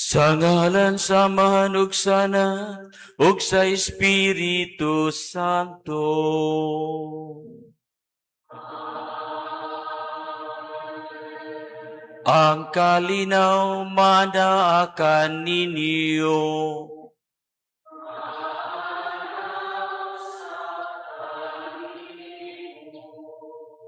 Sa ngalan sa Amahan ug sa Anak ug sa Espiritu Santo. Ang kalinaw manaa kaninyo.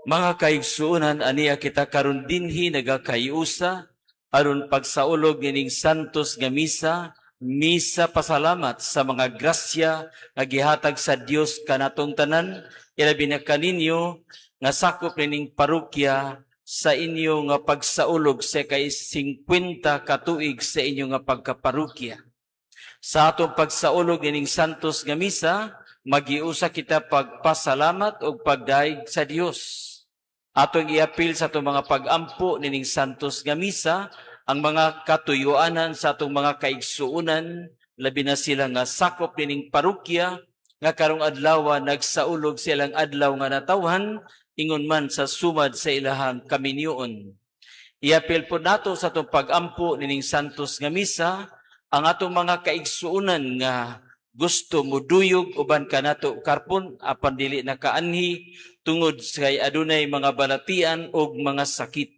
Mga kaigsuonan, aniya kita karon dinhi nagakayusa aron pagsaulog nining santos nga misa, misa pasalamat sa mga grasya nga gihatag sa Dios kanatong tanan, ilabi na kaninyo nga sakop nining parokya sa inyo nga pagsaulog sa kay 50 katuig sa inyo nga pagkaparokya. Sa atong pagsaulog nining santos nga misa, magiusa kita pagpasalamat ug pagdayeg sa Dios. Atong iapil sa atong mga pag-ampo nining santos nga misa ang mga katuyuanan sa atong mga kaigsuonan, labi na sila nga sakop nining parokya nga karong adlaw nagsaulog silang adlaw nga natawhan ingon man sa sumad sa ilahang kaminyoon. Iapil po nato sa atong pag-ampo nining santos nga misa ang atong mga kaigsuonan nga gusto muduyog uban kanato karpon apan dili nakaanhi tungod sa kay adunay mga balatian ug mga sakit.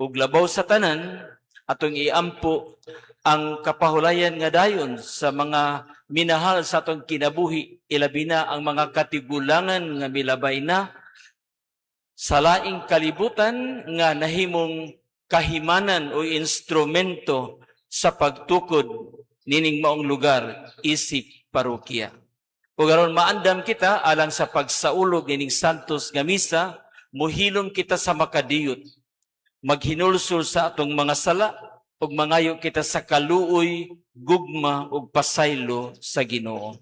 Ug labaw sa tanan, atong iampo ang kapahulayan nga dayon sa mga minahal sa atong kinabuhi, ilabi na ang mga katigulangan nga milabay na sa laing kalibutan nga nahimong kahimanan o instrumento sa pagtukod nining maong lugar isip parokya. Ug aron maandam kita alang sa pagsaulog nining santos nga misa, muhilom kita sa makadiyot, maghinulsol sa atong mga sala ug mangayo kita sa kaluoy, gugma ug pasaylo sa Ginoo.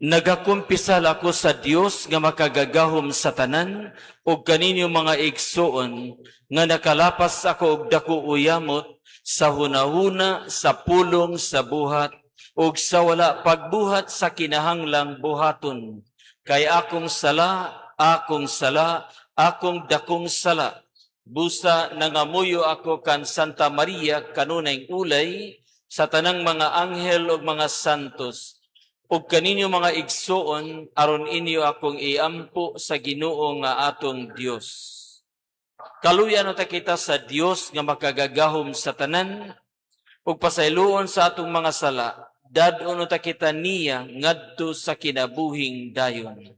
Nagakumpisal ako sa Dios nga makagagahom sa tanan ug kaninyo mga igsuon nga nakalapas ako og dako uyamot sa hunahuna, sa pulong, sa buhat ug sa wala pagbuhat sa kinahanglang buhaton. Kay akong sala, akong sala, akong dakong sala. Busa nangamuyo ako kan Santa Maria kanunay ulay sa tanang mga anghel ug mga santos ug kaninyo mga igsuon aron inyo akong iampo sa Ginoo nga atong Dios. Kaluyan ta kita sa Dios nga makagagahom sa tanan ug pasayloon sa atong mga sala, dad-on ta kita niya ngadto sa kinabuhing dayon.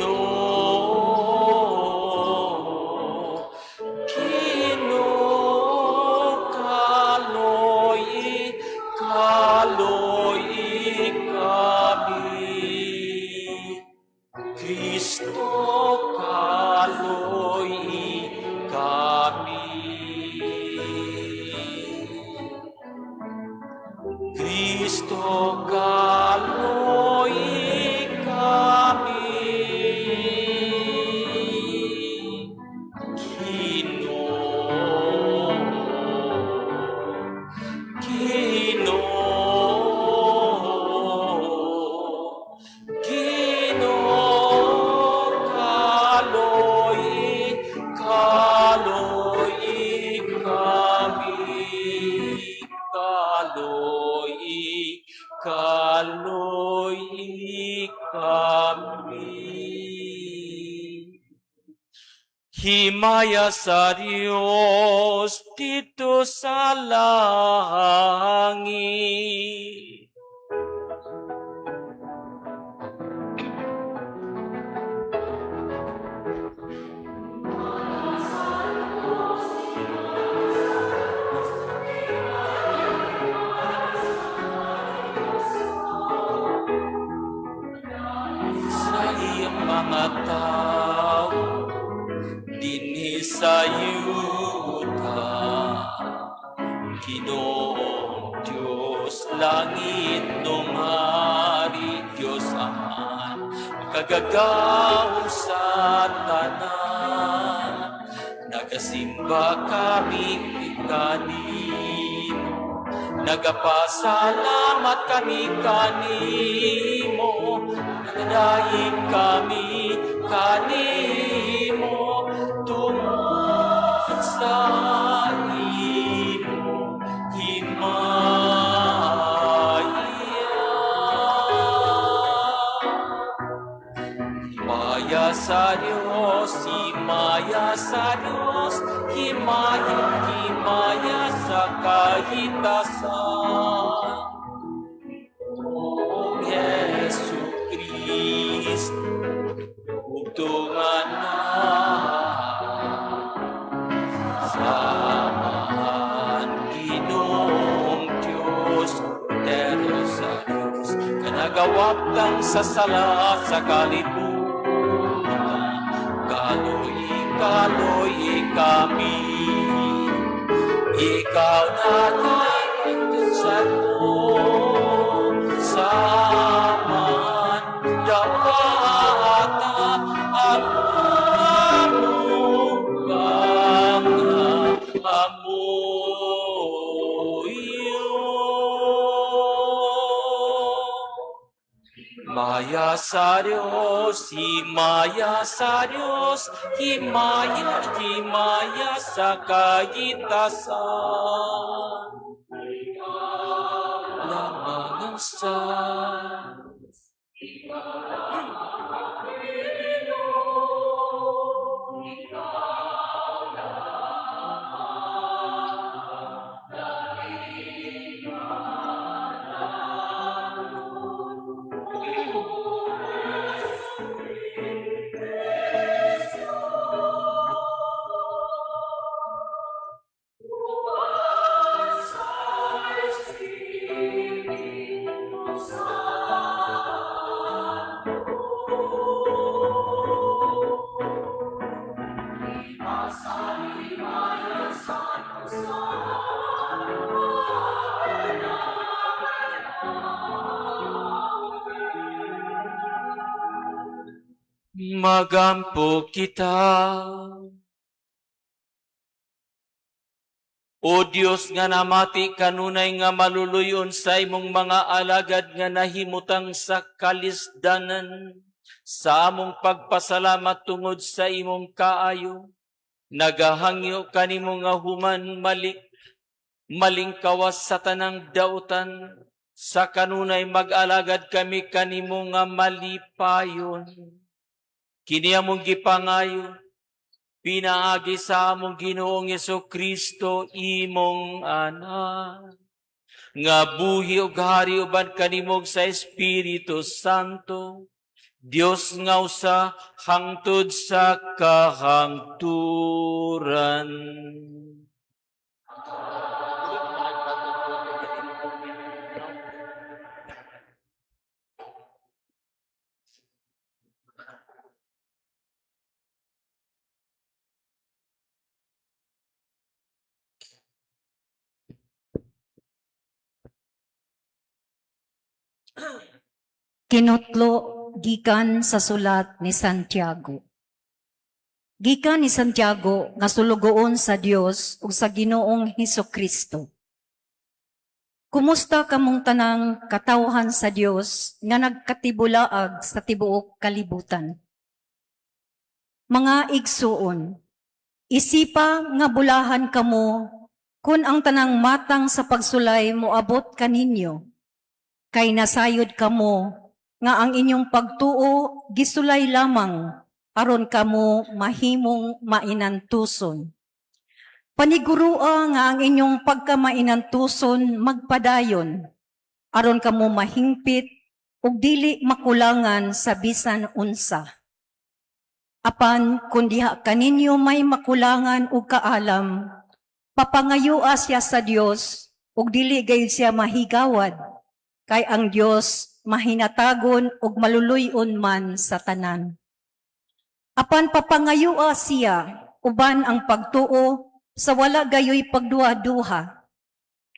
Ginoo, Ginoo, kaloy, kaloy kami. Kristo, kaloy kami. Kristo, kaloy kami. Ginoo, Ginoo, Ginoo, kaloy, kaloy kami, kaloy, kaloy kami. Himaya sa Dios didto sa langit. Sa iyang mga tao dinhi sa yuta. Ginoong Diyos, langit nung hari, Diyos Amahan, Makagagahom sa tanan. Nagasimba kami kanimo, nagapasalamat kami kanimo, nagadayeg kami kanimo tungod sa imong himaya. Himaya sa Diyos, himaya sa Diyos, himaya, himaya sa kahitasan. Poong Hesu Kristo, bugtong Anak, sa Amahan Ginoong Diyos, Kordero sa Diyos, kanagawaptang sa sala sa kalibutan. Kaloy, kaloy kami, ikaw na sa sa Amahan, dawata ang among pangamuyo. Himaya sa Diyos, himaya sa Diyos, himaya, himaya sa kahitasan. Lamang ang sa Magampo kita. O Dios nga namati kanunay nga maluluyon sa imong mga alagad nga nahimutang sa kalisdanan, sa among pagpasalamat tungod sa imong kaayo, nagahangyo kanimo nga human malingkawas sa tanang dautan, sa kanunay mag-alagad kami kanimo nga malipayon. Kini among gipangayo pinaagi sa among Ginoong Kristo, imong Anak, nga buhi ug hari uban kanimo sa Espiritu Santo, Dios nga usa hangtod sa kahangturan. Kinutlo gikan sa sulat ni Santiago. Gikan ni Santiago nga sulugoon sa Dios ug sa Ginoong Hesukristo. Kumusta kamong tanang katawhan sa Dios nga nagkatibulaag sa tibuok kalibutan? Mga igsuon, isipa nga bulahan kamo kun ang tanang matang sa pagsulay moabot kaninyo, kay nasayod kamo nga ang inyong pagtuo gisulay lamang aron kamo mahimong mainantuson. Panigurua nga ang inyong pagkamainantuson magpadayon aron kamo mahingpit ug dili makulangan sa bisan unsa. Apan kung diha kaninyo may makulangan og kaalam, papangayua siya sa Dios ug dili gayud siya mahigawad, kay ang Dios mahinatagon ug maluluy-on man sa tanan. Apan papangayua siya uban ang pagtuo sa wala gayoy pagduha-duha,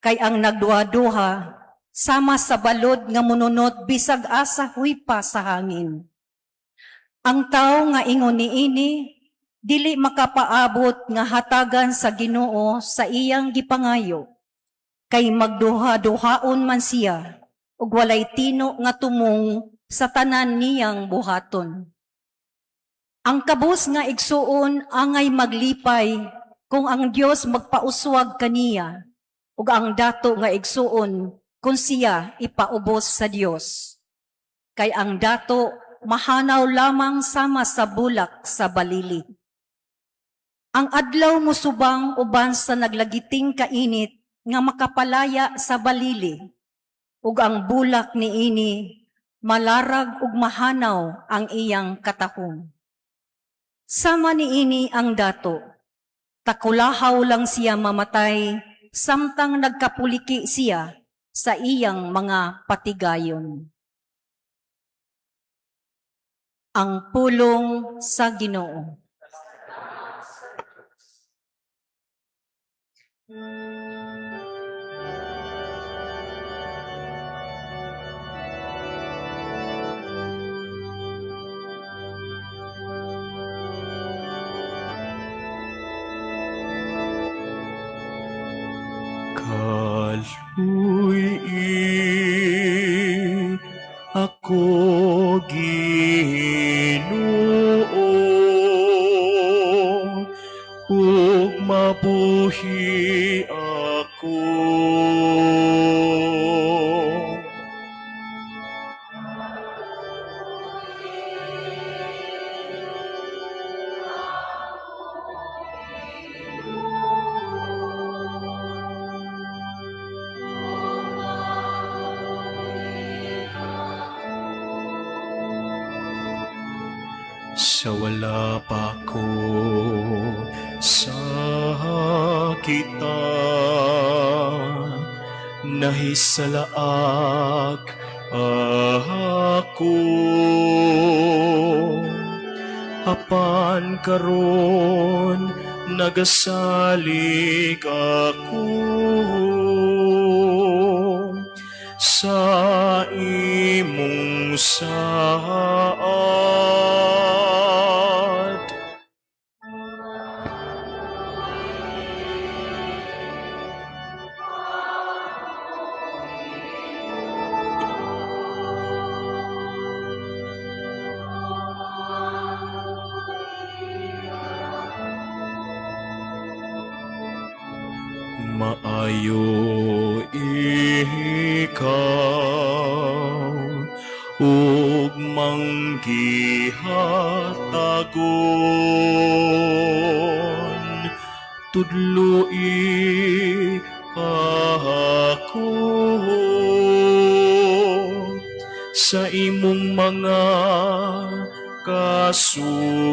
kay ang nagduha-duha sama sa balod nga mununot bisag asa huypa sa hangin. Ang tao nga ingon niini dili makapaabot nga hatagan sa Ginoo sa iyang gipangayo, kay magduha-duhaon man siya ug walay tino nga tumong sa tanan niyang buhaton. Ang kabus nga igsuon angay maglipay kung ang Dios magpauswag kaniya, ug ang dato nga igsuon kung siya ipaubos sa Dios. Kay ang dato mahanaw lamang sama sa bulak sa balili. Ang adlaw musubang uban sa naglagiting kainit nga makapalaya sa balili, ug ang bulak niini malarag ug mahanaw ang iyang katahom. Sama niini ang dato, takulahaw lang siya mamatay samtang nagkapuliki siya sa iyang mga patigayon. Ang pulong sa Ginoo. Kaluy ako, Ginoo, ug mabuhi ako. Sa wala pa ko sa kita, nahisalaak ako. Apan karon nagasalig ako sa imong saad. Maayo ikaw ug manggihatagon, tudloi ako sa imong mga kasuguan.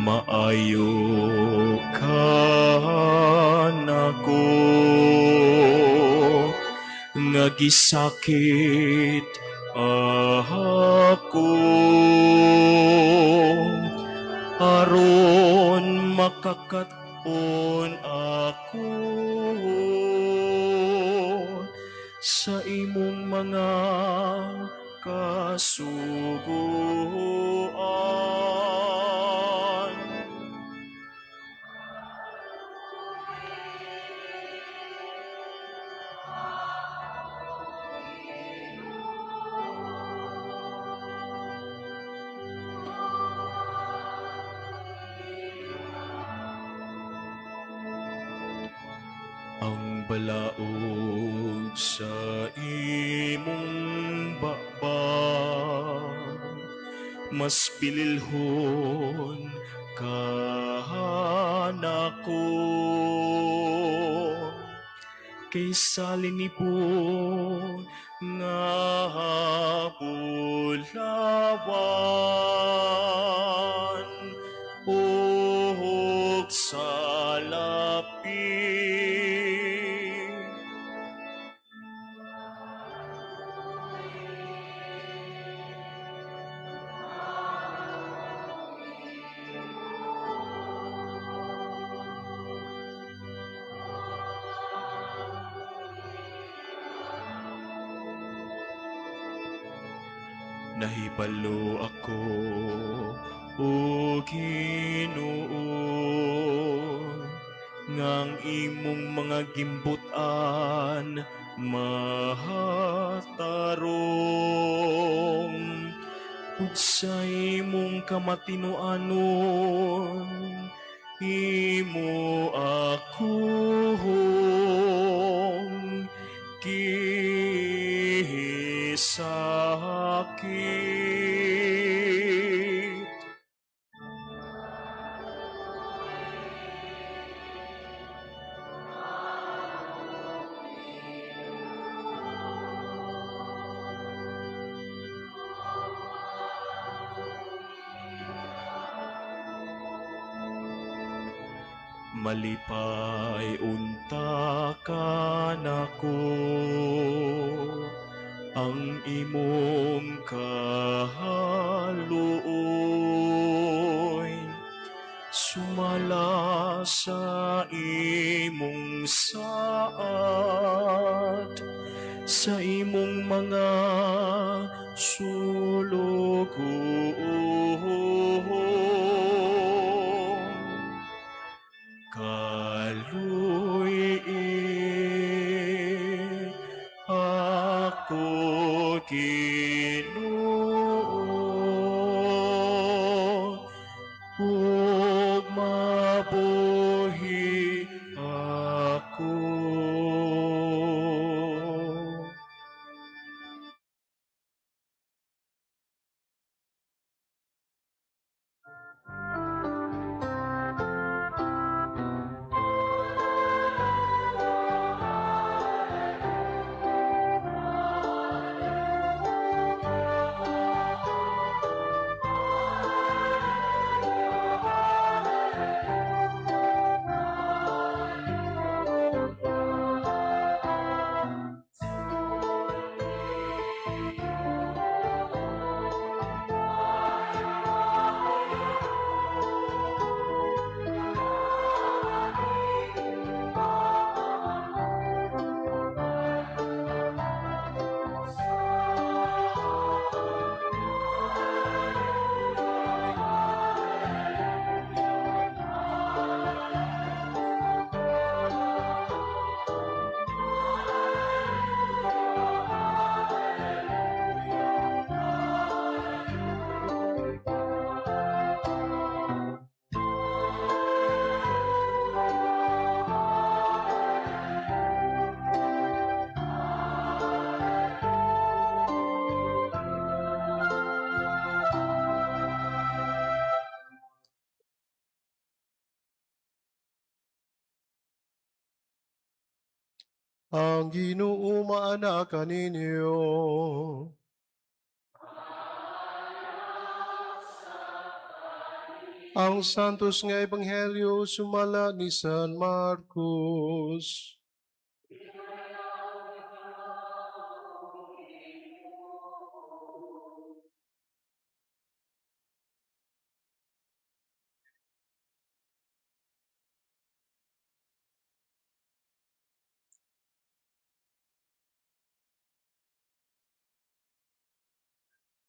Maayo ka nako nga gisakit ako, aron makakat-on ako sa imong mga kasuguan. Ang balaod sa imong baba mas bililhon kanako kaysa linibon nga bulawan ug salapi. Nahibalo ako, O Ginoo, ngang imong mga gimbut-an matarong ug sa imong kamatinu-anon imo akong gisakit. Malipay unta ka nako, ang imong kaluoy sumala sa imong saad, sa imong mga sulugoon. Kaluy-i ako, Ginoo, ug mabuhi ako. Ang Ginoo maana kaninyo. Ang Santos nga Ebanghelyo sumala ni San Marcos.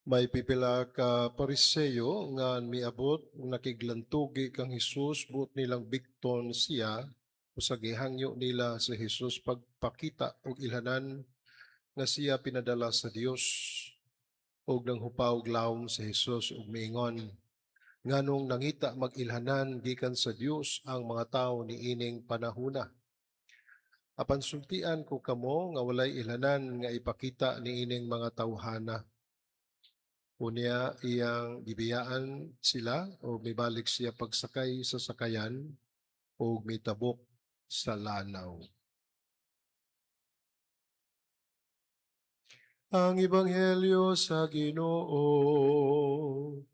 May pipila ka Pariseo nga miabot, nakiglantugi kang Hesus, buot nilang bikton siya, usag gihangyo nila si Hesus pagpakita og ilhanan nga siya pinadala sa Dios. Og nanghupaw og lawom si Hesus ug miingon, "Nganong nangita mag-ilhanan gikan sa Dios ang mga tawo niining panahuna? Apan sultian ko kamo nga walay ilhanan nga ipakita niining mga tawhana." Unya iyang gibiyaan sila o mibalik siya pagsakay sa sakayan o mitabok sa lanaw. Ang Ebanghelyo sa Ginoo.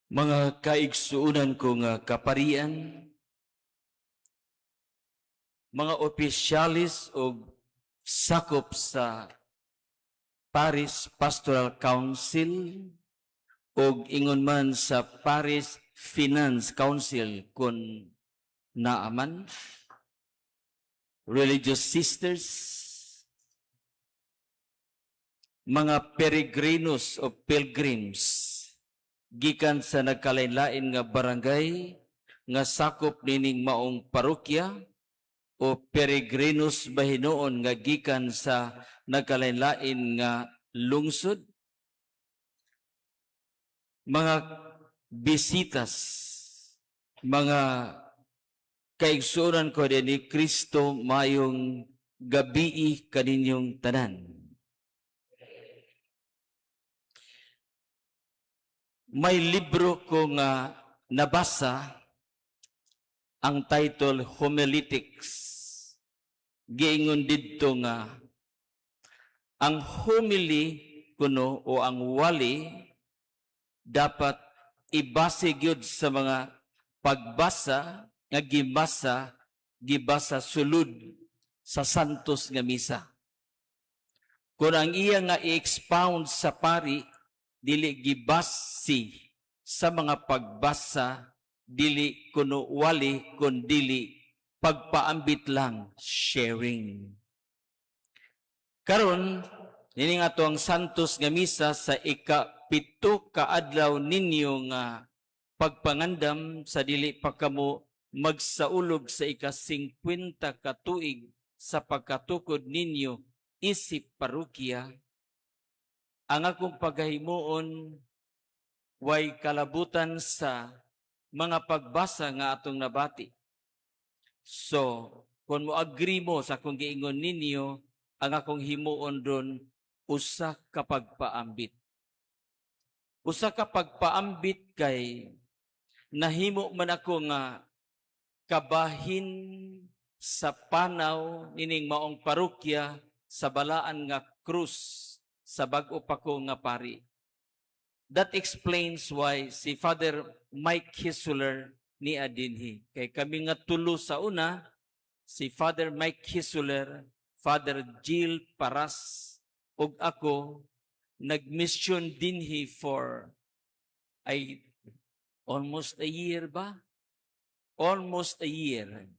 Mga kaigsuunan ko nga kaparian, mga opisyalis o sakop sa Parish Pastoral Council o ingon man sa Parish Finance Council kung naaman, religious sisters, mga peregrinos o pilgrims gikan sa nagkalain-lain nga barangay nga sakop nining maong parokya o peregrinos bahinuon nga gikan sa nagkalain-lain nga lungsod, mga bisitas, mga kaigsuonan ko ni Kristo, mayong gabii kaninyong tanan. May libro ko nga nabasa, ang title Homiletics. Giingon didto nga ang homily kuno o ang wali dapat ibase gyud sa mga pagbasa nga gibasa sulod sa Santos nga Misa. Kung ang iya nga i-expound sa pari dili gibasi sa mga pagbasa, dili kuno wali kun dili pagpaambit lang, sharing. Karon nini nga ang Santos nga Misa sa ika-7 ka adlaw ninyo nga pagpangandam sa dili pa kamo magsaulog sa ika-50 ka tuig sa pagkatukod ninyo isip parokya. Ang akong paghahimuon way kalabutan sa mga pagbasa nga atong nabati. So, kung mo agree mo sa akong giingon ninyo, ang akong himuon ron usa ka pagpaambit. Usa ka pagpaambit kay nahimo man ako nga kabahin sa panaw nining maong parokya sa Balaan nga Krus sa bag-o pa ko nga pari. That explains why si Father Mike Hisuler ni adinhi. Kay kami nga tulo sa una, si Father Mike Hisuler, Father Jill Paras, ug ako, nag-mission dinhi for ay almost a year ba? Almost a year.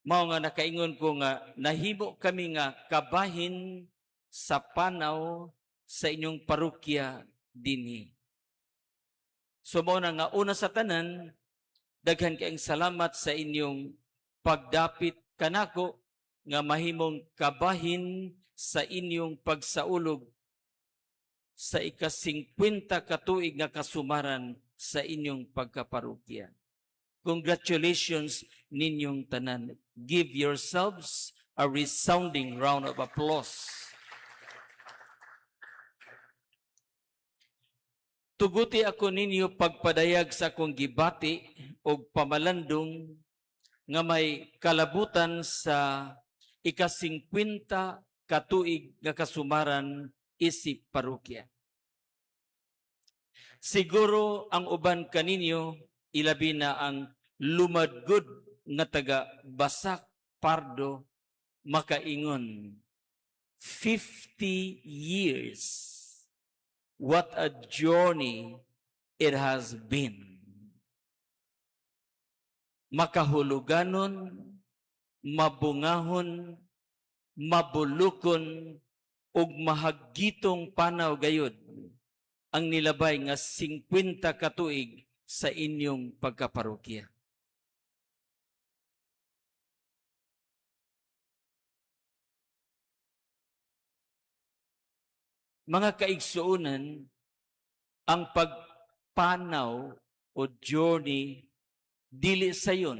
Mao nga nakaingon ko nga nahimo kami nga kabahin sa panaw sa inyong parokya dinhi. So mao na nga una sa tanan, daghan kaayong salamat sa inyong pagdapit kanako nga mahimong kabahin sa inyong pagsaulog sa ika-50 katuig nga kasumaran sa inyong pagkaparokya. Congratulations ninyong tanan. Give yourselves a resounding round of applause. Tuguti ako ninyo pagpadayag sa akong gibati og pamalandong nga may kalabutan sa ika-50 katuig nga kasumaran isip parokya. Siguro ang uban kaninyo, ilabi na ang lumadgod nga taga Basak Pardo, makaingon, 50 years. What a journey it has been. Makahuluganon, mabungahon, mabulukon, ug mahagitong panaw gayud ang nilabay nga 50 katuig sa inyong pagkaparokya. Mga kaigsuonan, ang pagpanaw o journey dili sayon.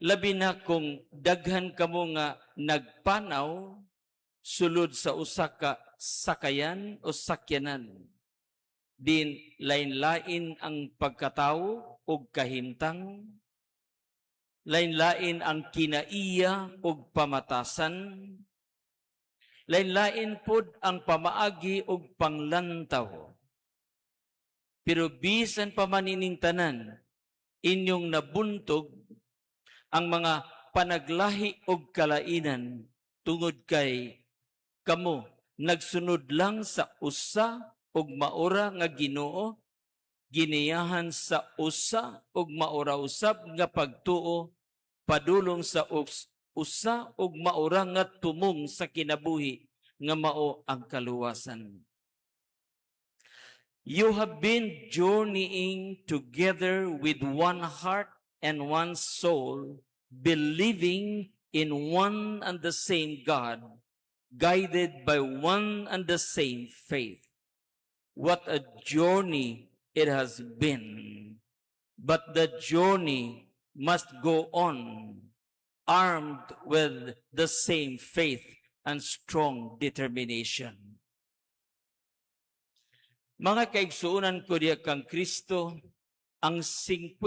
Labi na kung daghan kamo nga nagpanaw sulod sa usa ka sakayan o sakyanan. Din lain-lain ang pagkatawo ug kahimtang, lain-lain ang kinaiya ug pamatasan, Lain-lain pod ang pamaagi og panglantaw. Pero bisan pa man ining tanan, inyong nabuntog ang mga panaglahi og kalainan tungod kay kamo nagsunod lang sa usa ug maura nga Ginoo, giniyahan sa usa ug maura usab nga pagtuo, padulong sa usa ug maura nga tumong sa kinabuhi nga mao ang kaluwasan. You have been journeying together with one heart and one soul, believing in one and the same God, guided by one and the same faith. What a journey it has been. But the journey must go on, armed with the same faith and strong determination. Mga kaigsuonan ko diha kang Kristo, ang 50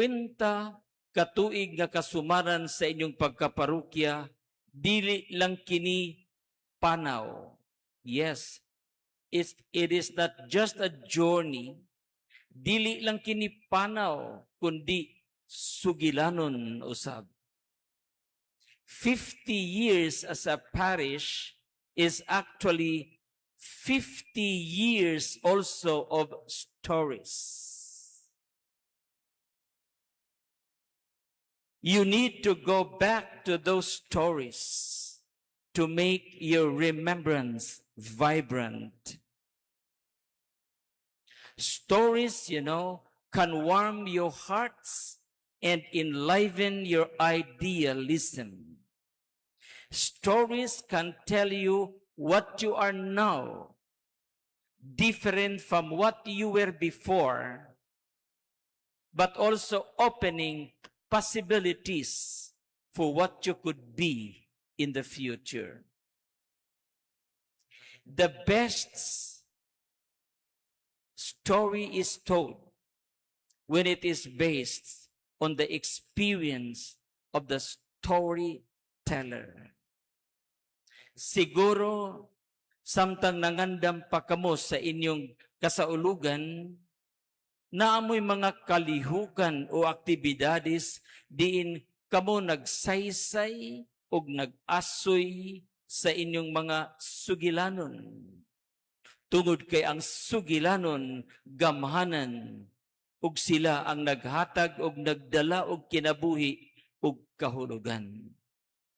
katuig nga kasumaran sa inyong pagkaparokya, dili lang kini panaw. Yes, it is not just a journey, dili lang kini panaw, kundi sugilanon usab. 50 years as a parish is actually 50 years also of stories. You need to go back to those stories to make your remembrance vibrant. Stories can warm your hearts and enliven your idealism. Stories can tell you what you are now, different from what you were before, but also opening possibilities for what you could be in the future. The best story is told when it is based on the experience of the storyteller. Siguro, samtang nangandam pa kamo sa inyong kasaulugan, naa moy mga kalihukan o aktibidades diin kamo nagsaysay o nag-asoy sa inyong mga sugilanon. Tungod kay ang sugilanon gamhanan ug sila ang naghatag og nagdala og kinabuhi ug kahulugan.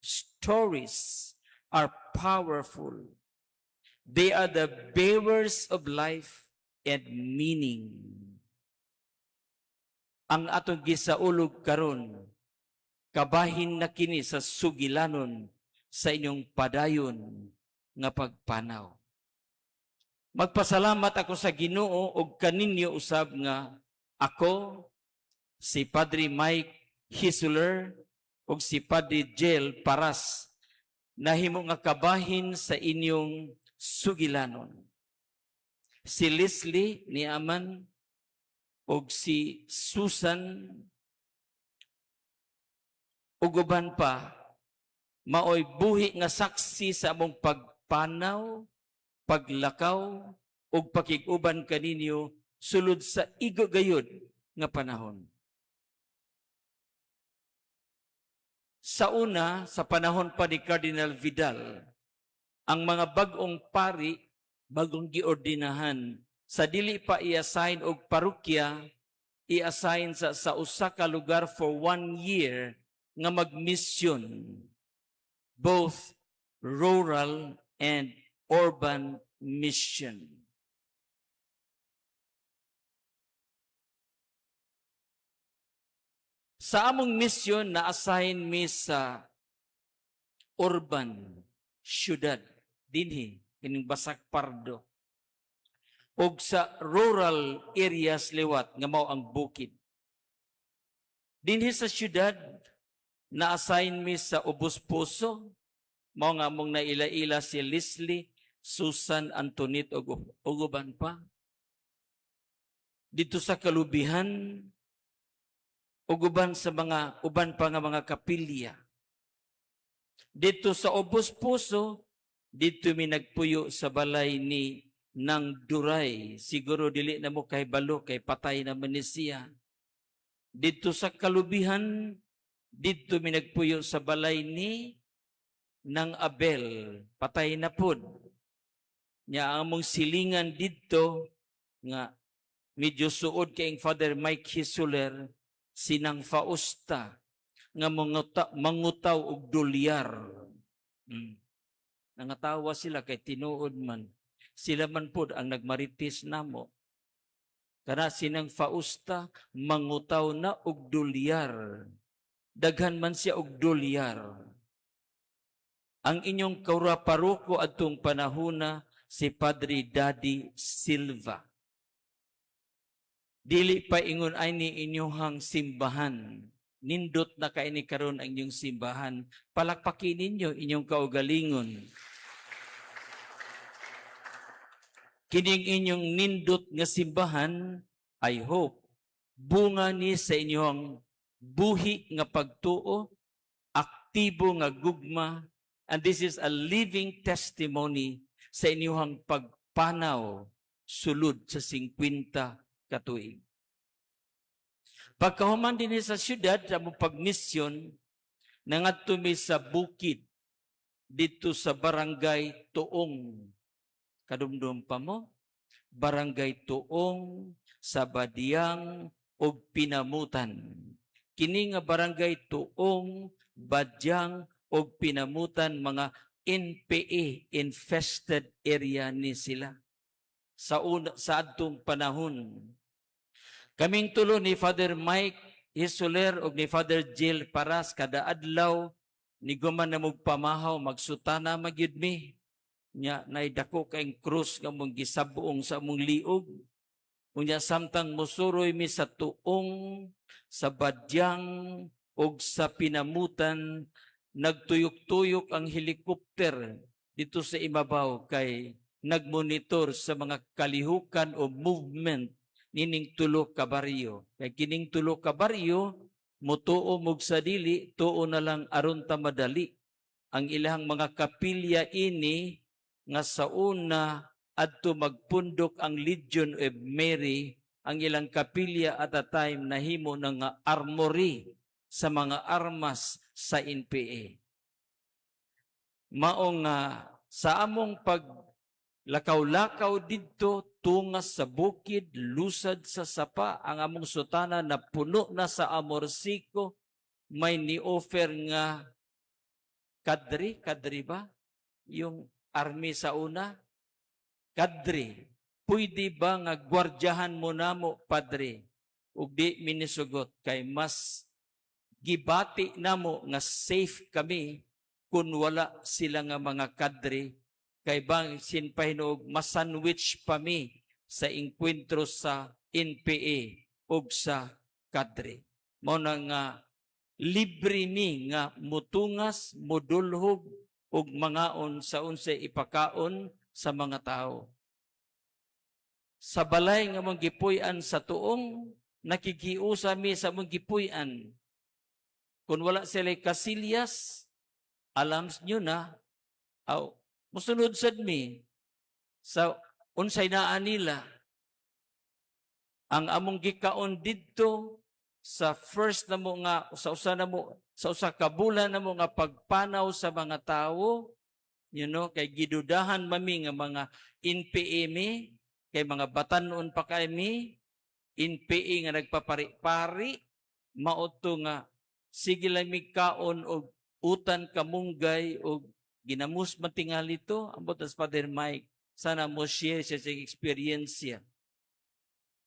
Stories are powerful. They are the bearers of life and meaning. Ang atong gisaulog karon, kabahin na kini sa sugilanon sa inyong padayon nga pagpanaw. Magpasalamat ako sa Ginoo ug kaninyo usab nga ako, si Padre Mike Hisuler ug si Padre Jel Paras, nahimo nga kabahin sa inyong sugilanon. Si Leslie ni Aman ug si Susan ug uban pa maoy buhi nga saksi sa among pagpanaw, paglakaw ug pakig-uban kaninyo sulod sa igo gayud nga panahon. Sa una, sa panahon pa ni Cardinal Vidal, ang mga bag-ong pari, bagong giordinahan, sa dili pa i-assign og parokya, i-assign sa usa ka lugar for one year nga mag-mission, both rural and urban mission. Sa among mission, na-assign mi sa urban syudad dinhi kining Basak Pardo ug sa rural areas liwat nga mao ang bukid. Dinhi sa syudad, na-assign mi sa Ubos Puso, mao nga among naila-ila si Leslie, Susan, Antoinette ug uban pa. Dito sa Kalubihan ug uban sa mga uban pa nga mga kapilya. Dito sa Ubos Puso, Didto mi nagpuyo sa balay ni Nang Duray. Siguro dili na mo kahibalo kay patay na man ni siya. Didto sa Kalubihan, didto mi nagpuyo sa balay ni Nang Abel. Patay na pud. Nya ang among silingan didto nga medyo suod kay Father Mike Hisuler, sinang Fausta nga mangutaw og dolyar. Nangatawa sila kay tinuod man. Sila man pud ang nagmaritis namo. Kana sinang Fausta mangutaw na og dolyar. Daghan man siya og dolyar. Ang inyong kaura paroko adtong panahona, si Padre Daddy Silva. Dili pa ingon ay ni inyuhang simbahan. Nindot na kay ni karon ang inyong simbahan. Palakpakin ninyo inyong kaugalingon. Kining inyong nindot nga simbahan, I hope, bunga ni sa inyong buhi nga pagtuo, aktibo nga gugma, and this is a living testimony sa inyong pagpanaw sulod sa 50 katuig. Pagkahuman din sa syudad, sa among pagmisyon, nangadto mi sa bukid dito sa Barangay Tuong. Kadumdum pa mo? Barangay Tuong sa Badiang ug Pinamutan. Kini nga Barangay Tuong, Badiang ug Pinamutan, mga NPA infested area ni sila sa una, sa adtong panahon. Kaming tulo ni Father Mike Isoler ug ni Father Jill Paras, kada adlaw ni guman na pamahaw, magsutana magyud mi. Nya nay dako kay krus nga mong gisabuong sa among liog. Unya samtang musuroy mi sa Tuong, sa Badyang ug sa Pinamutan, nagtuyok-tuyok ang helicopter dito sa imabaw kay nagmonitor sa mga kalihukan o movement nining tulo ka baryo. Kay kining tulo ka baryo, mutuo mug sa dili, tuo na lang aron ta madali. Ang ilang mga kapilya ini nga sa una adto magpundok ang Legion of Mary, ang ilang kapilya at a time nahimo na nga armory sa mga armas sa NPA. Mao nga sa among pag lakaw-lakaw didto, tungas sa bukid, lusad sa sapa, ang among sutana na puno na sa amorsiko, may ni-offer nga kadri, kadri ba? Yung army sa una? Kadri. Pwede ba nga gwardyahan mo namo, Padre? Ug di minisugot kay mas gibati namo nga safe kami kung wala sila nga mga kadri kay bang sinpahinog masandwich pa mi sa engkwentro sa NPA ug sa kadre. Mao na nga libre mi nga mutungas, mudulhog ug mangaon sa unsay ipakaon sa mga tao. Sa balay nga mong gipuy-an sa Tuong, nakikiusa mi sa mong gipuy-an. Kung wala sila kasilyas, alam nyo na, aw, musunod sad mi sa unsay naa nila. Ang among gikaon didto sa first na mo nga sa usa na mo sa usa ka bulan na mo nga pagpanaw sa mga tawo, kay gidudahan mami nga mga NPA mi kay mga batanon pa kay mi, NPA nga nagpapari-pari. Mao to nga sige lang mi kaon og utan kamunggay og ginamos man tingali to. Ambot as Father Mike, sana mo share siya sa eksperyensya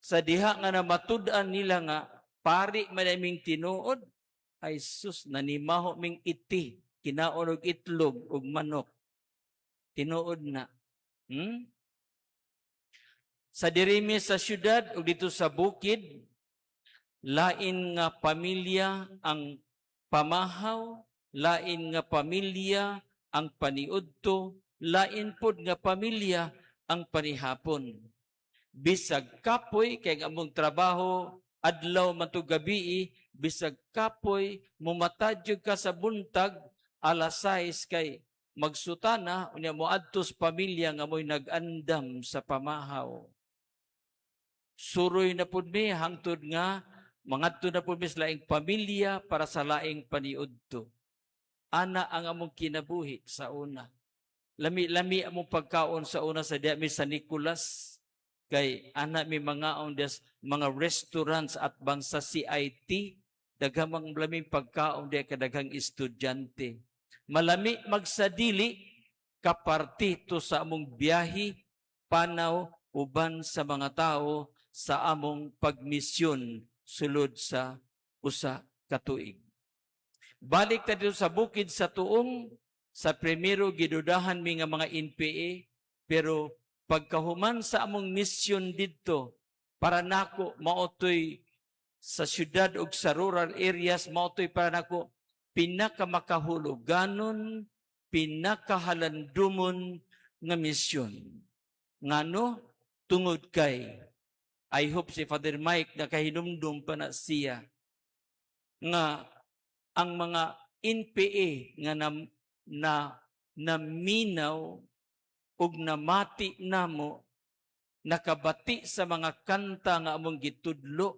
sa diha nga namatud-an nila nga pari man aming tinuod. Ay sus, nanimaho ming iti, kinaon og itlog og manok. Tinuod na. Sa dirimi sa syudad ug dito sa bukid, lain nga pamilya ang pamahaw, lain nga pamilya ang paniudto, lain pod nga pamilya ang panihapon. Bisag kapoy kay ang among trabaho adlaw man to gabii, bisag kapoy, mumatad jud ka sa buntag alas 6 kay Magsutana, unya moadto sa pamilya nga mo'y nag-andam sa pamahaw. Suroy na pud mi hangtod nga mangadto na pud mi sa laing pamilya para sa laing paniudto. Ana ang among kinabuhi sa una. Lami-lami among pagkaon sa una sa diya mi sa Nicolas, kay ana mi mangaon des mga restaurants at bang sa CIT, daghang mga laming pagkaon diya, kadaghang estudyante. Malami magsadili, kaparti to sa among biyahe, panaw uban sa mga tao sa among pagmisyon sulod sa 1 ka tuig. Balik ta dito sa bukid sa tuong. Sa primero gidudahan mi nga mga NPA, pero pagkahuman sa among misyon didto, para nako maotoy sa syudad ug sa rural areas, maotoy para nako pinakamakahuluganon, pinakahalandumon nga misyon. Ngano? Tungod kay I hope si Father Mike nakahinumdum pa na siya nga ang mga NPA nga na naminaw ug namati namo, nakabati sa mga kanta nga among gitudlo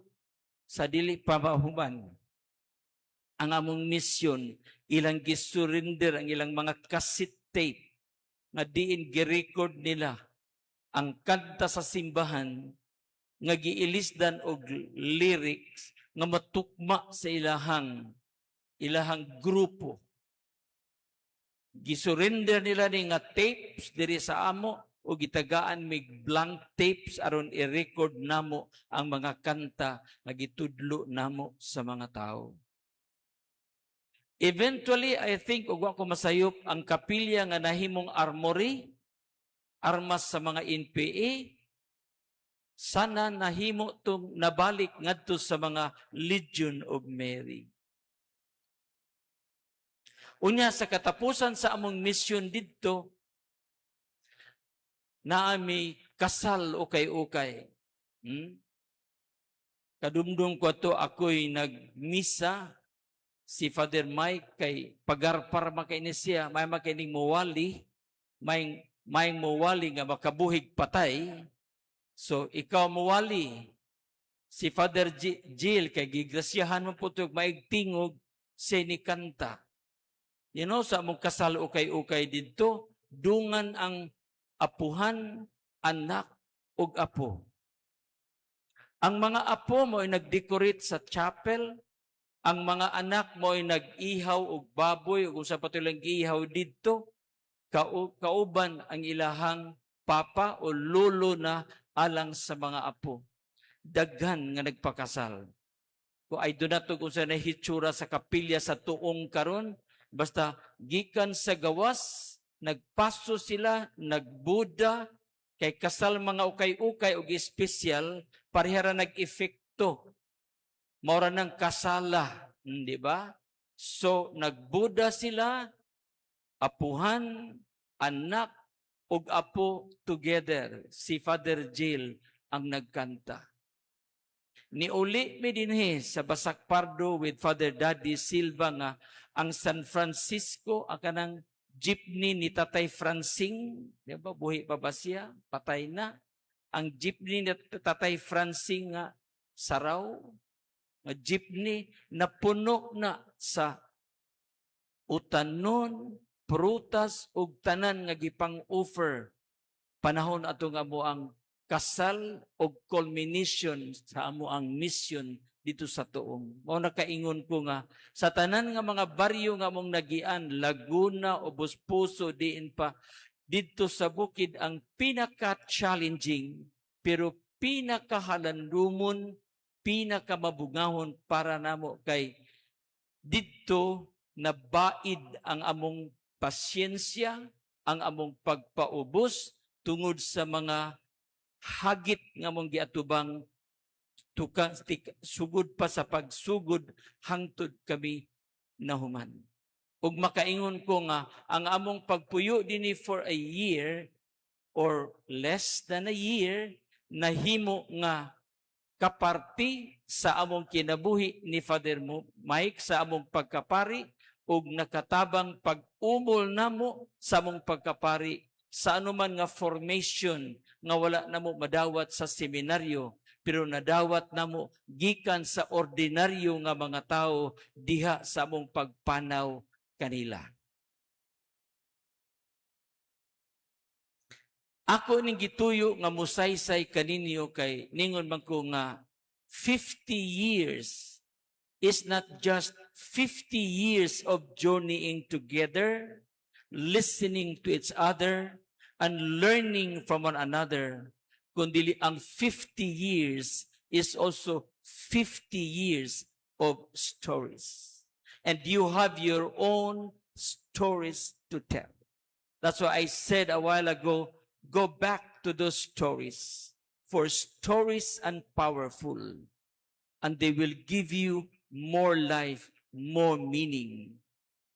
sa dili pa mahuman ang among misyon, ilang gisurrender ang ilang mga cassette tape nga diin girecord nila ang kanta sa simbahan nga giilisdan og lyrics nga matukma sa ilahang grupo. Gisurrender nila ni nga tapes diri sa amo o gitagaan mig blank tapes aron i-record namo ang mga kanta nga gitudlo namo sa mga tao. Eventually, I think, ug wa ko masayop, ang kapilya nga nahimong armory, armas sa mga NPA, sana nahimo tong nabalik ngadto sa mga Legion of Mary. Unya sa katapusan sa among mission didto, naami kasal ukay-ukay. Kadumdum ko ato, ako'y nagmisa, si Father Mike kay pagarpar man kay ni siya, may makining muwali, may muwali nga makabuhig patay. So ikaw muwali, si Father Jill kay gigrasyahan mo po ito maigtingog siya ni kanta. Sa among kasal ukay-ukay didto, dungan ang apuhan, anak ug apo. Ang mga apo mo ay nag-decorate sa chapel, ang mga anak mo ay nag-ihaw og baboy ug sa patulang giihaw didto, kauban ang ilahang papa o lolo na alang sa mga apo. Daghan nga nagpakasal. Kung ay do nato kung sa nahitsura sa kapilya sa tuong karon, basta gikan sa gawas, nagpaso sila, nagbuda, kay kasal mga ukay-ukay og espesyal, parehara nag-epekto. Maura ng kasala, di ba? So, nagbuda sila, apuhan, anak, ug apo together. Si Father Jill ang nagkanta. Niuli mi dinhi sa Basak Pardo with Father Daddy Silva nga ang San Francisco, ang kanang jeepney ni Tatay Francing, di ba? Buhi pa ba siya? Patay na. Ang jeepney ni Tatay Francing nga saraw, nga jeepney na puno na sa utanon, prutas ug tanan nga gipang-offer panahon ato nga mo ang kasal og culmination sa amo ang mission dito sa tuong. Mao nakaingon ko nga sa tanan nga mga baryo nga among nagian, Laguna, Ubos Puso, diin pa, didto sa bukid ang pinaka-challenging pero pinakahalandumon, pinakamabungahon para namo, kay didto nabaid ang among pasyensya, ang among pagpaubos tungod sa mga hagit nga among giatubang tuka, tik, sugod pa sa pagsugod hangtod kami nahuman. Ug makaingon ko nga ang among pagpuyo dinhi for a year or less than a year nahimo nga kaparti sa among kinabuhi ni Father Mike sa among pagkapari. ug nakatabang pag-umol namo sa among pagkapari sa anuman nga formation nga wala namo madawat sa seminaryo, pero nadawat namo gikan sa ordinaryo nga mga tao diha sa among pagpanaw kanila. Ako ning gituyo nga musaysay kaninyo kay ningon man ko nga 50 years is not just 50 years of journeying together, listening to each other, and learning from one another, kundi ang 50 years is also 50 years of stories. And you have your own stories to tell. That's why I said a while ago, go back to those stories. For stories are powerful. And they will give you more life, more meaning.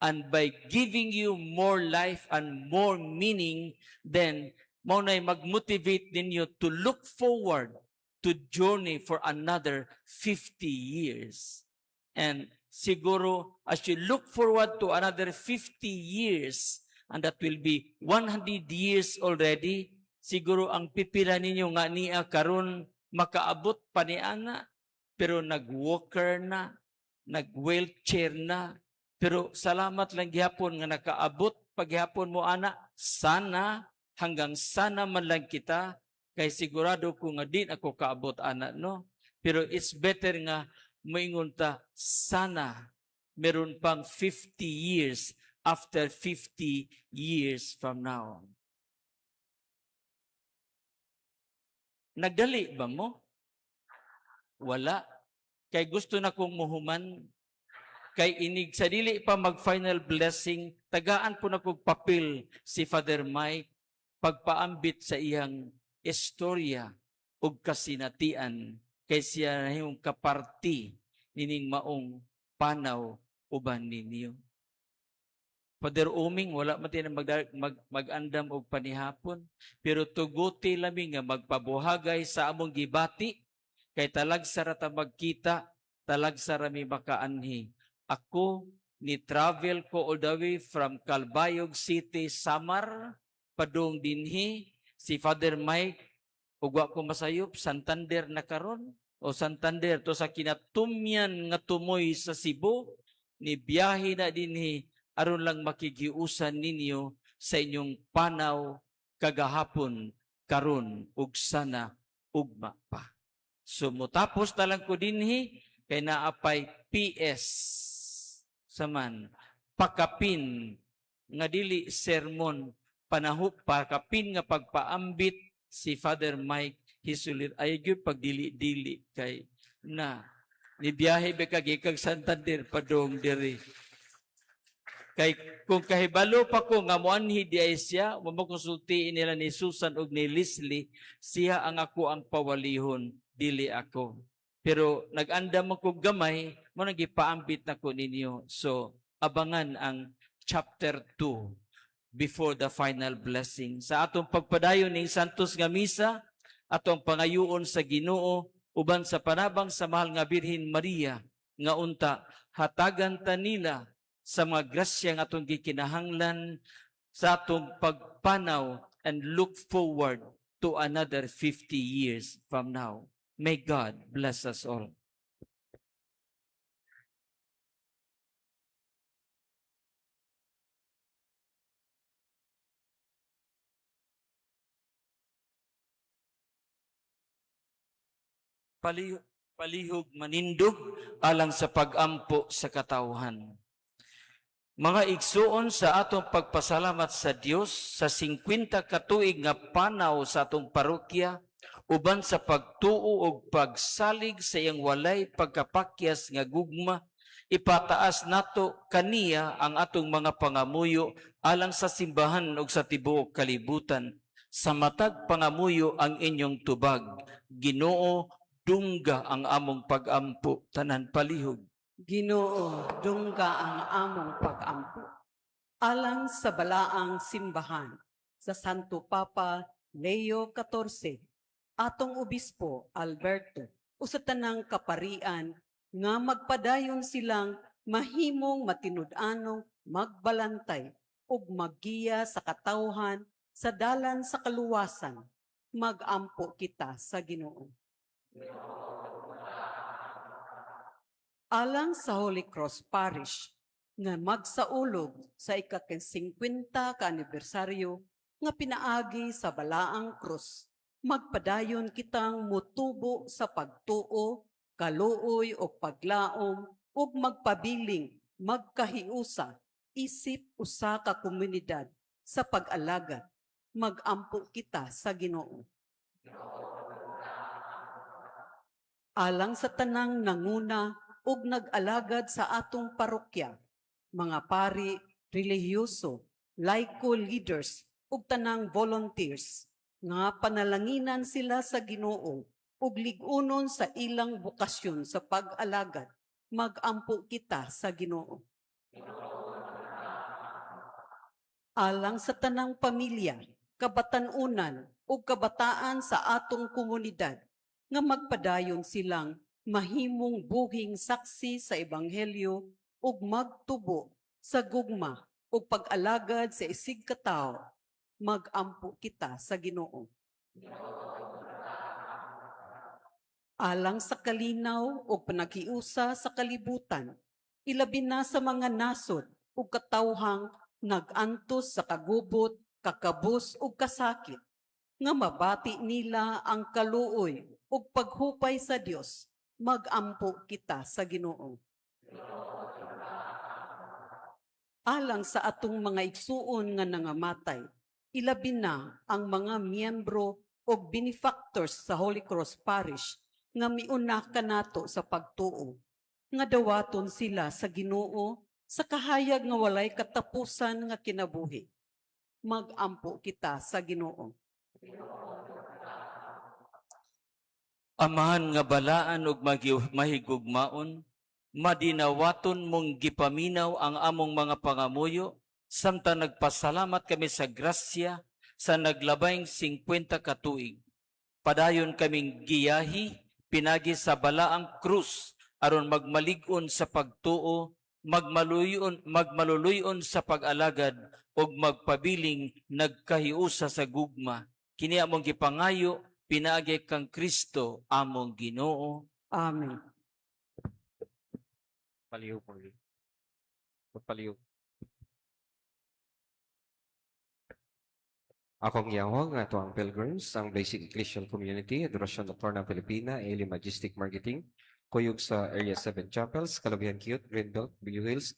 And by giving you more life and more meaning, then mao na'y mag-motivate ninyo to look forward to journey for another 50 years. And siguro, as you look forward to another 50 years, and that will be 100 years already, siguro ang pipila ninyo nga niya karon makaabot pa ni ana, pero nag-walker na, nag-wheelchair na, pero salamat lang gihapon nga nakaabot paghapon mo ana, sana hanggang sana man lang kita, kay sigurado ko nga di ako kaabot ana, no? Pero it's better nga moingon ta sana meron pang 50 years after 50 years from now. Nagdali ba mo? Wala. Kay gusto na kong muhuman. Kay inig sa dili pa mag-final blessing, tagaan po na kog papel si Father Mike pagpaambit sa iyang istorya ug kasinatian kay siya nahimong kaparti nining maong panaw uban ninyo. Father Uming, wala man tin mag-andam og panihapon, pero tuguti lami nga magpabuhagay sa among gibati kay talagsa ra ta magkita, talagsa ra mi makaanhi. Ako ni travel ko all the way from Calbayog City, Samar, padung dinhi. Si Father Mike, ug wa ko masayop, Santander na karon o Santander to sa kinatumyan nga tumoy sa Cebu, ni biyahe na dinhi aron lang makigiusan ninyo sa inyong panaw kagahapon, karon ug sana ugma pa. So mutapos na lang ko dinhi kay naapay PS saman pakapin nga dili sermon, panahu pakapin nga pagpaambit si Father Mike Hisulir ay gyud pagdili-dili kay na nibiyahe ba ka gikan Santander padung diri. Kay kung kahibalo pa ko nga moanhi di ay siya, mo konsultiin nila ni Susan ug ni Leslie, siya ang ako ang pawalihon, dili ako. Pero nag-andam ko gamay, mo nang gipaambit na ko ninyo. So, abangan ang chapter 2 before the final blessing. Sa atong pagpadayon ning Santos nga Misa, atong pangayuon sa Ginoo uban sa panabang sa mahal nga Birhen Maria nga unta hatagan ta nila sa mga grasya nga atong gikinahanglan sa atong pagpanaw and look forward to another 50 years from now. May God bless us all. Palihog manindog alang sa pagampo sa katawhan. Mga igsuon, sa atong pagpasalamat sa Dios sa 50 katuig nga panaw sa atong parokya uban sa pagtuo ug pagsalig sa iyang walay pagkapakyas nga gugma, ipataas nato kaniya ang atong mga pangamuyo alang sa simbahan ug sa tibuok kalibutan. Sa matag pangamuyo ang inyong tubag. Ginoo, dungga ang among pagampo. Tanan, palihog. Ginoo, dungga ang among pagampo. Alang sa balaang simbahan, sa Santo Papa Leo XIV, atong Obispo Alberto, o sa tanang kaparian, nga magpadayon silang mahimong matinud-anong magbalantay ug maggiya sa katawhan sa dalan sa kaluwasan. Magampo kita sa Ginoo. Alang sa Holy Cross Parish nga magsaulog sa ika-50 ka anibersaryo nga pinaagi sa Balaang Krus, magpadayon kitang mutubo sa pagtuo, kaluoy o paglaom ug magpabiling magkahiusa isip usa ka komunidad sa pag-alagad. Magampo kita sa Ginoo. Alang sa tanang nanguna ug nag-alagad sa atong parokya, mga pari, relihiyoso, laiko leaders ug tanang volunteers, nga panalanginan sila sa Ginoo ug lig-unon sa ilang bokasyon sa pag-alagad. Magampo kita sa Ginoo. Alang sa tanang pamilya, kabatan-unan ug kabataan sa atong komunidad nga magpadayon silang mahimong buhing saksi sa ebanghelyo ug magtubo sa gugma ug pag-alagad sa isigkatawo. Magampo kita sa Ginoo. Alang sa kalinaw ug panaghiusa sa kalibutan, ilabi na sa mga nasod ug katawhang nag-antos sa kagubot, kakabus ug kasakit, nga mabati nila ang kaluoy ug paghupay sa Dios. Magampo kita sa Ginoo. Alang sa atong mga igsuon nga nangamatay, ilabi na ang mga miyembro ug benefactors sa Holy Cross Parish nga miuna kanato sa pagtuo, nga dawaton sila sa Ginoo sa kahayag nga walay katapusan nga kinabuhi. Magampo kita sa Ginoo. Amahan nga balaan ug mahigugmaon, madinawaton mong gipaminaw ang among mga pangamuyo samtang nagpasalamat kami sa grasya sa naglabayng 50 ka tuig. Padayon kaming giyahi pinagi sa balaang krus aron magmalig-on sa pagtuo, magmaluluyon sa pag-alagad ug magpabiling nagkahiusa sa gugma. Kini among gipangayo pinaagi kang Kristo among Ginoo. Amen. Palihog mo. Magpalihog. Akong gihangog nga ato ang pilgrims, ang Basic Ecclesial Community, Adorasyon Nocturna Filipina, Eli Majestic Marketing, Kuyog sa Area 7 Chapels, Kalubihan Cute, Greenbelt, Blue Hills,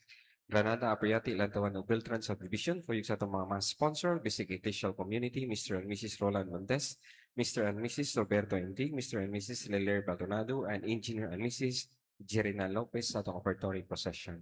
Granada, Apriati, Lantawan ug Beltran Subdivision, kuyog sa atong mga mass sponsor, Basic Ecclesial Community, Mr. and Mrs. Roland Montes, Mr. and Mrs. Roberto Intig, Mr. and Mrs. Leler Baldonado, and Engineer and Mrs. Jerina Lopez sa atong offertory procession.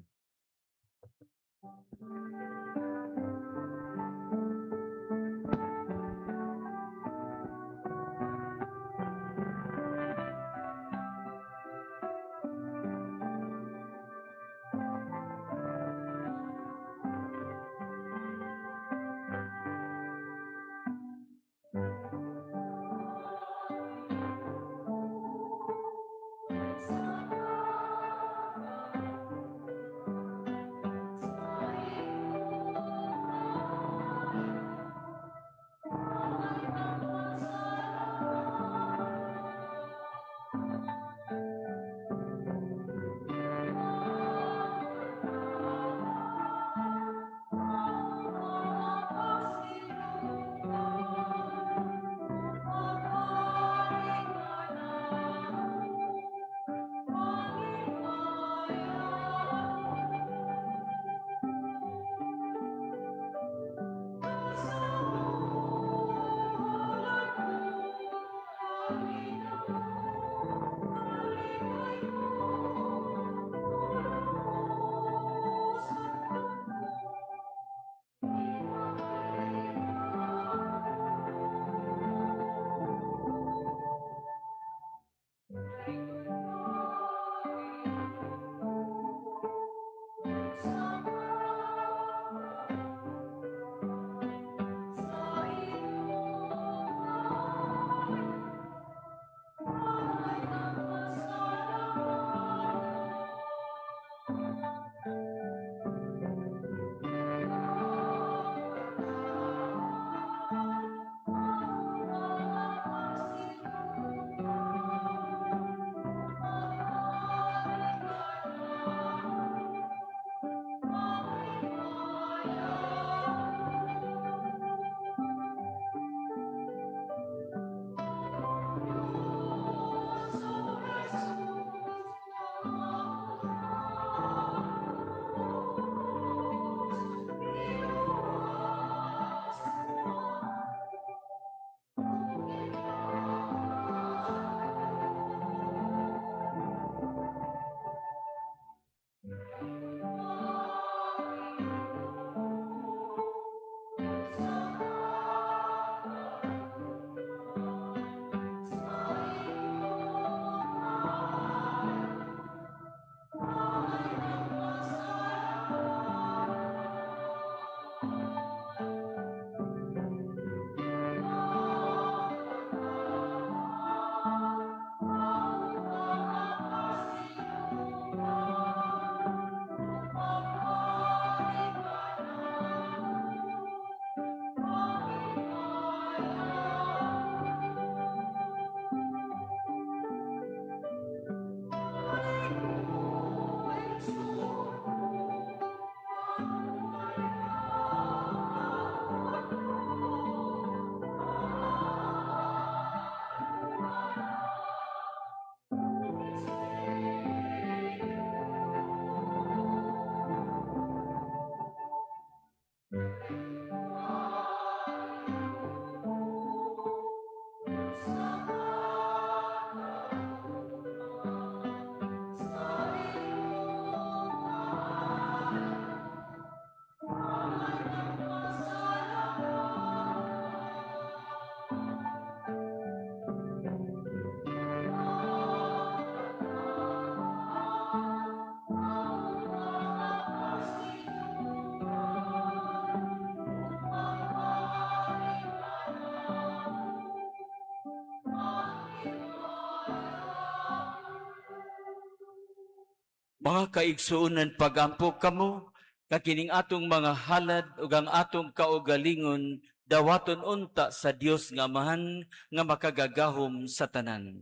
Mga kaigsuonan, pagampo kamo nga kining atong mga halad ug ang atong kaugalingon dawaton unta sa Dios nga Amahan nga makagagahom sa tanan.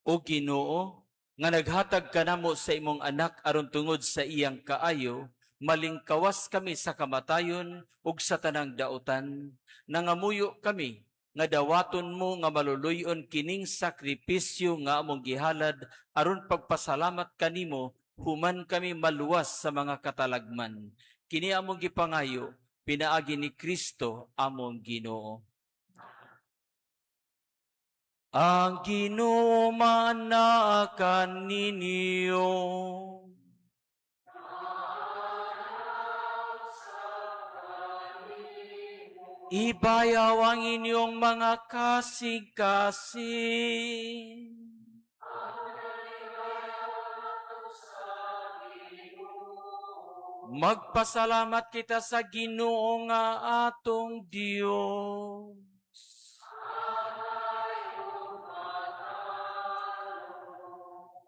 O Ginoo, nga naghatag kanamo sa imong anak aron tungod sa iyang kaayo, malingkawas kami sa kamatayon ug sa tanang dautan. Nangamuyo kami nga dawaton mo nga maluluy-on kining sakripisyo nga among gihalad aron pagpasalamat kanimo human kami maluwas sa mga katalagman. Kini among gipangayo pinaagi ni Kristo among Ginoo. Ang Ginoo maanaa kaninyo. Ibayaw ang inyong mga kasing-kasing. Magpasalamat kita sa Ginoo nga atong Dios.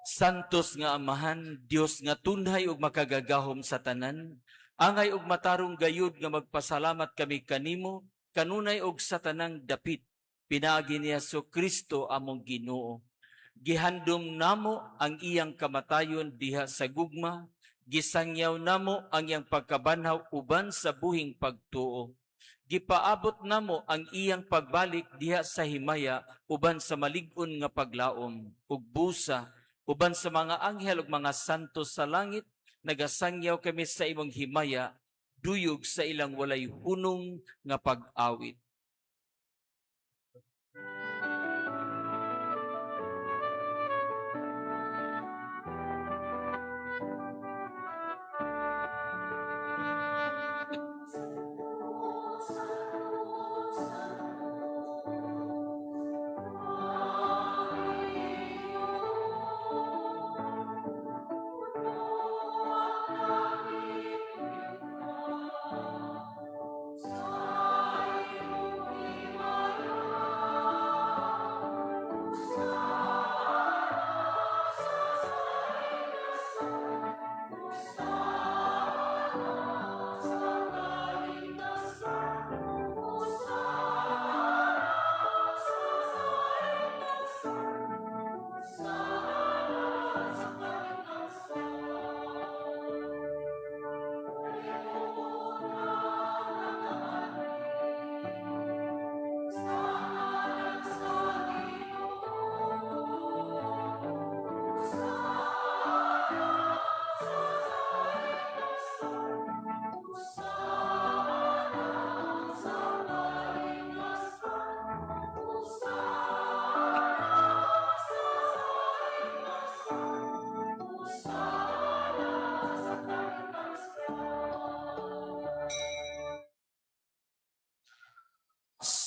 Santos nga Amahan, Dios nga tunhay ug makagagahom sa tanan, angay ug matarong gayud nga magpasalamat kami kanimo, kanunay og sa tanang dapit, pinaagi ni Hesus Kristo among Ginoo. Gihandom namo ang iyang kamatayon diha sa gugma, gisangyaw namo ang iyang pagkabanhaw uban sa buhing pagtuo. Gipaabot namo ang iyang pagbalik diha sa himaya uban sa malig-on nga paglaom ug busa uban sa mga anghel ug mga santo sa langit, nagasangyaw kami sa imong himaya duyog sa ilang walay hunong nga pag-awit.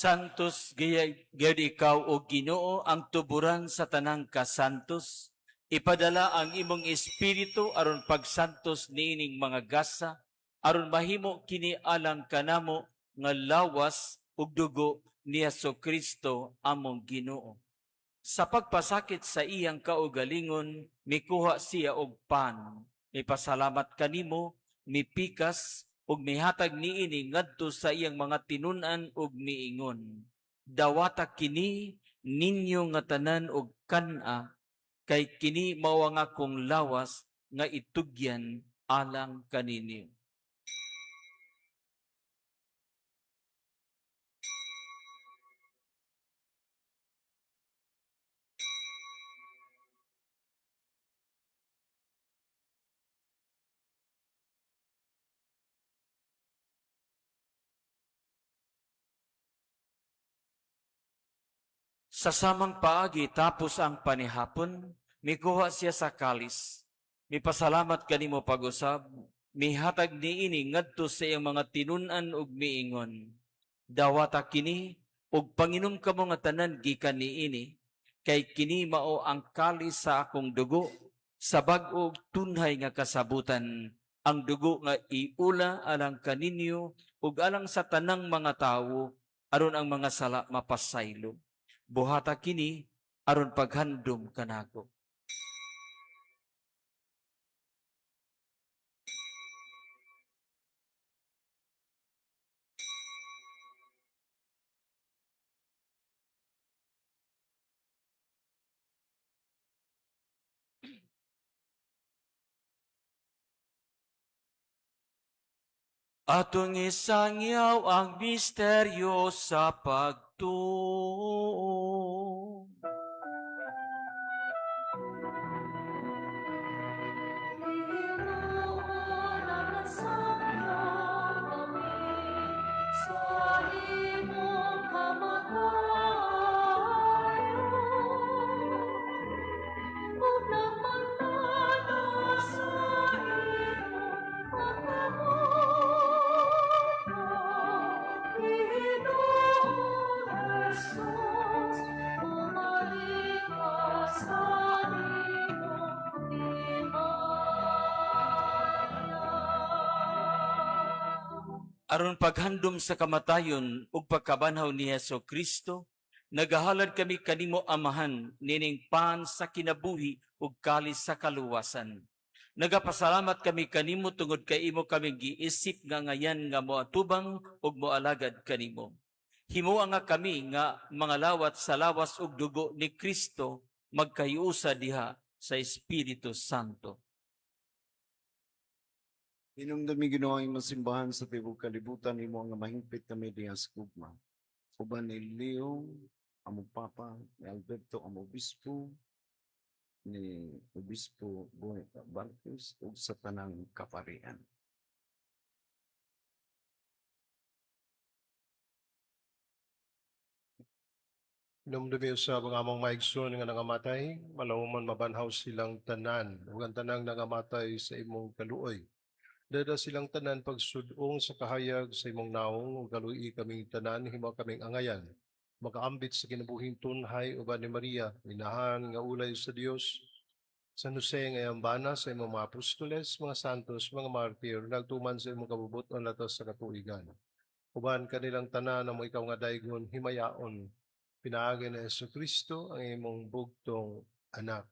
Santos gayud ikaw, o Ginoo, ang tuburan sa tanang kasantos. Ipadala ang imong espiritu aron pagsantos niining mga gasa, aron mahimo kini alang kanamo nga lawas ug dugo ni Hesus Kristo among Ginoo. Sa pagpasakit sa iyang kaugalingon, mikuha siya og pan. Mipasalamat kanimo, mipikas ug mihatag niini ngadto sa iyang mga tinun-an ug miingon: "Dawata kini ninyo nga tanan og kan-a, kay kini mao ang akong lawas nga itugyan alang kaninyo." Sa samang paagi, tapos ang panihapon, mikuha siya sa kalis. Mipasalamat kanimo pag-usab, mihatag niini ngadto sa iyang mga tinun-an ug miingon: "Dawata kini ug panginom kamo nga tanan gikan niini, kay kini mao ang kalis sa akong dugo sa bag-o ug tunhay nga kasabutan." Ang dugo nga iula alang kaninyo ug alang sa tanang mga tawo aron ang mga sala mapasaylo. Buhata kini aron paghandom kanako. Atong isangyaw ang misteryo sa pagtuo. Aron paghandom sa kamatayon ug pagkabanhaw ni Hesus Kristo, nagahalad kami kanimo, Amahan, nining pan sa kinabuhi ug kalis sa kaluwasan. Nagapasalamat kami kanimo tungod kay imo kami giisip nga ngayan nga moatubang ug moalagad kanimo. Himoa nga kami nga mga lawat sa lawas ug dugo ni Kristo magkayusa diha sa Espiritu Santo. Hinumdumi, Ginoo, ang imong simbahan sa tibuok kalibutan, imo nga mahingpit kami diha sa gugma. Uban ni Leo, among Papa, ni Alberto, among Obispo, ni Obispo Boy Barcos, ug sa tanang kaparian. Hinumdumi usab ang among maigsoon nga nangamatay, malauman mabanhaw silang tanan, ug ang tanang nangamatay sa imong kaluoy. Dada silang tanan pagsudong sa kahayag sa imong naong, ug kaluoyi kaming tanan, himo kaming angayan. Makaambit sa kinabuhing tunhay uban ni Maria, inahan nga ulay sa Dios. San Jose nga iyang bana, sa imong mga apostoles, mga santos, mga martir, nagtuman sa imong kabubut-on latas sa katuigan. Uban kanilang tanan amo ikaw nga daygon himayaon pinaagi ni Hesus Kristo ang imong bugtong anak.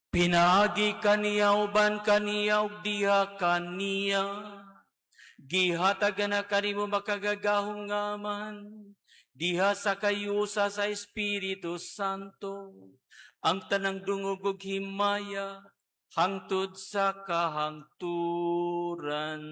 Pinaagi kaniya, uban kaniya ug diha kaniya, gihatagan na kanimo makagagahom nga Amahan diha sa kayusa sa Espiritu Santo ang tanang dungog ug himaya hangtod sa kahangturan.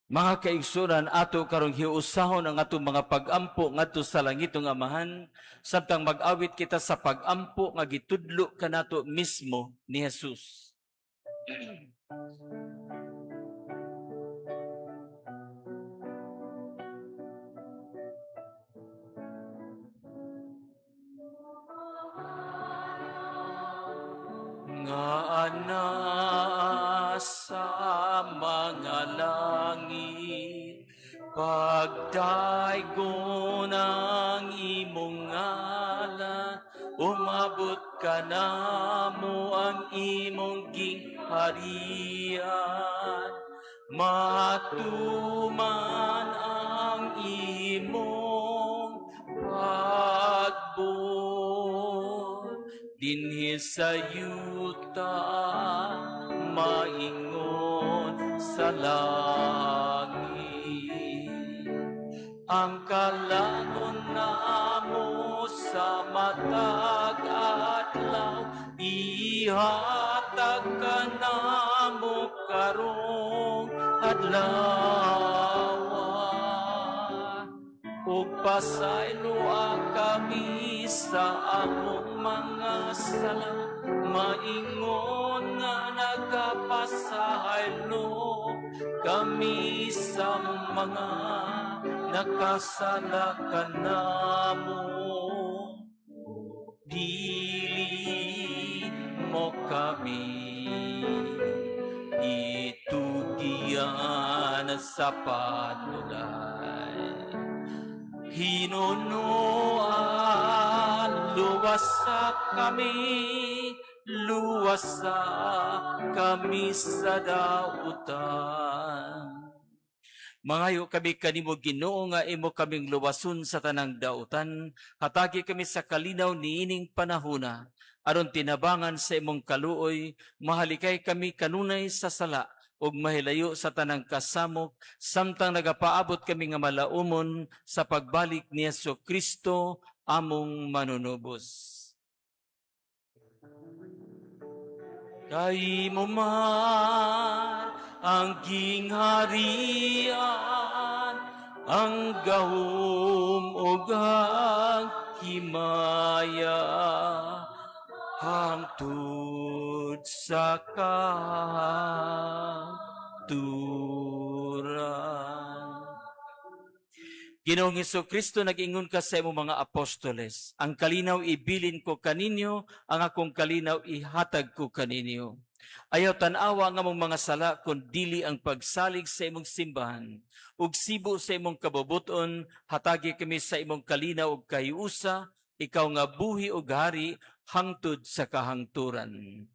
Mga kaigsunan, ato karong hiusahon ang atong mga pag-ampo ngadto sa langitong Amahan samtang mag-awit kita sa pag-ampo nga gitudlo kanato mismo ni Jesus. Nga ana sa mga langit, pagdaygon ang imong ngalan, umabot kanamo ang imong gingharian, matuman ang imong pagbuot dinhi sa yuta maingon sa langit. Ang kalanon namo sa matag adlaw, ihatag kanamo karong adlaw, ug pasayloa kami sa Sa among mga sala, maingon nga nagapasaylo kami sa mga nakasala kanamo. Dili mo kami itugian sa panulay. Hinunuan, luwasa kami, luwasa kami sa dautan. Mangayo kami kanimo, Ginoo, nga imo kaming luwason sa tanang dautan. Hatagi kami sa kalinaw niining panahona aron tinabangan sa imong kaluoy, mahalikay kami kanunay sa sala ug mahilayo sa tanang kasamok samtang nagapaabot kami nga malaumon sa pagbalik ni Hesus Kristo among manunubos. Kay imo man ang gingharian, ang gahom ug ang himaya, hangtod sa kahangturan. Ginoong Kristo, nag-ingon ka sa imong mga apostoles, "Ang kalinaw ibilin ko kaninyo, ang akong kalinaw ihatag ko kaninyo. Ayaw tan-awa ang among mga sala, kun dili ang pagsalig sa imong simbahan. Ug sibo sa imong kabubuton, hatagi kami sa imong kalinaw ug kahiusa, ikaw nga buhi ug hari hangtod sa kahangturan."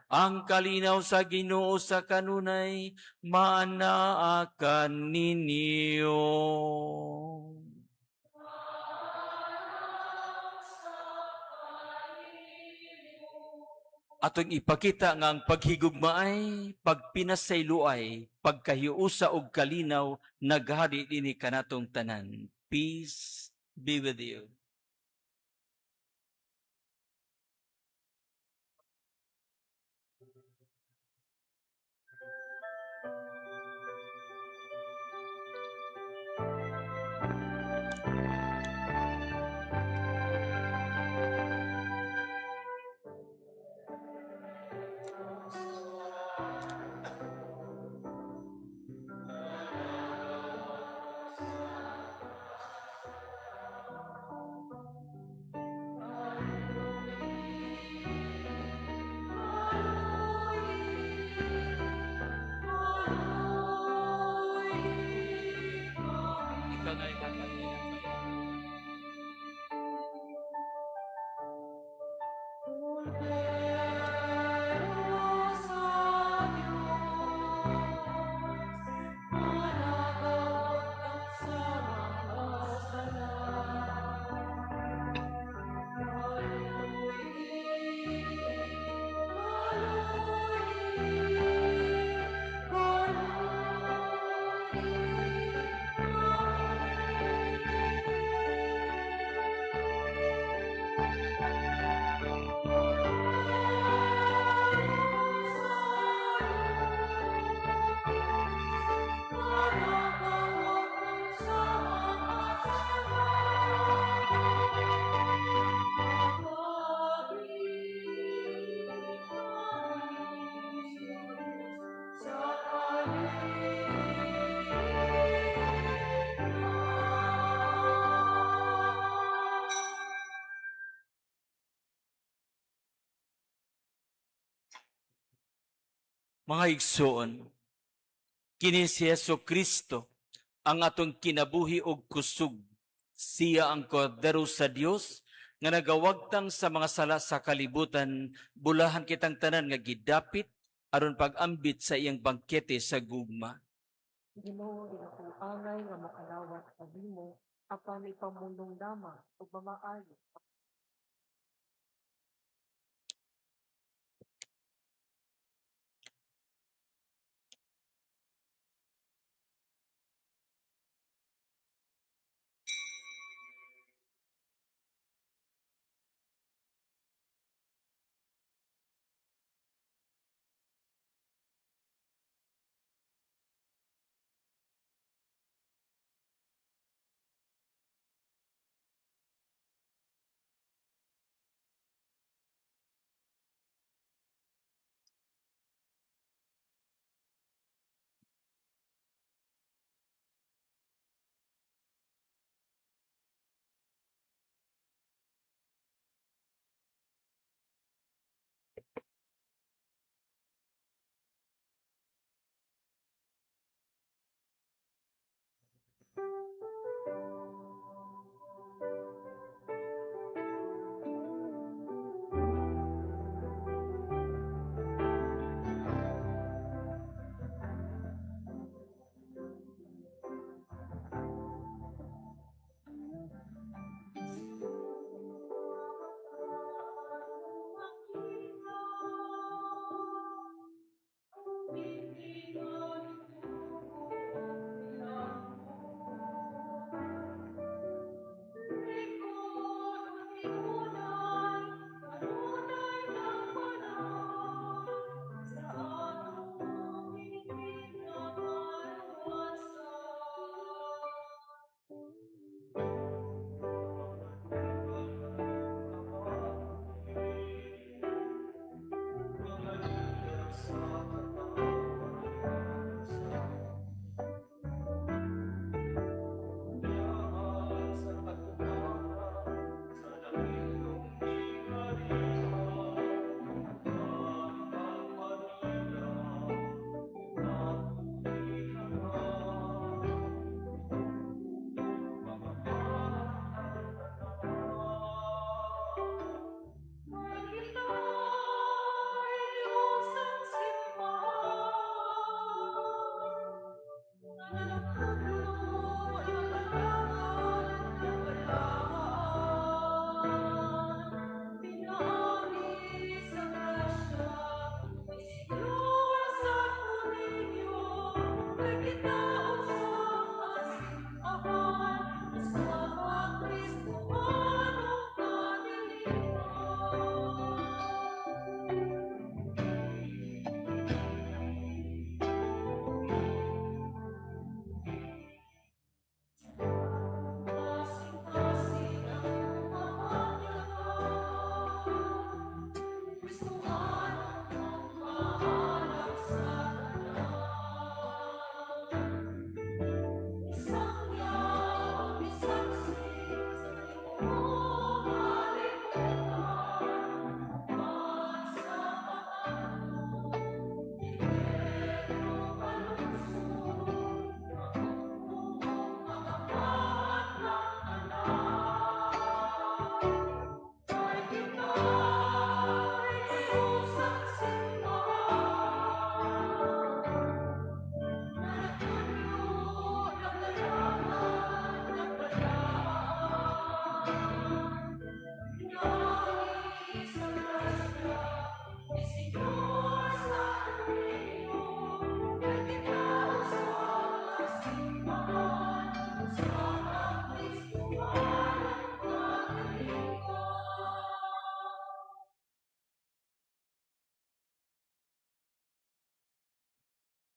Ang kalinaw sa Ginoo sa kanunay maanaa kaninyo. Atong ipakita nga ang paghigugmaay, pagpinasayloay, pagkahiusa og kalinaw naghari dinhi kanatong tanan. Peace be with you. Ikaw na ikaw. Mga igsoon, kini si Hesus Kristo ang atong kinabuhi og kusog. Siya ang kordero sa Dios nga nagawagtang sa mga sala sa kalibutan. Bulahan kitang tanan nga gidapit aron pag-ambit sa iyang bangkete sa gugma. Ginoo, di ako angay nga makalawat kanimo, apan ipamulong lamang ug mamaayo.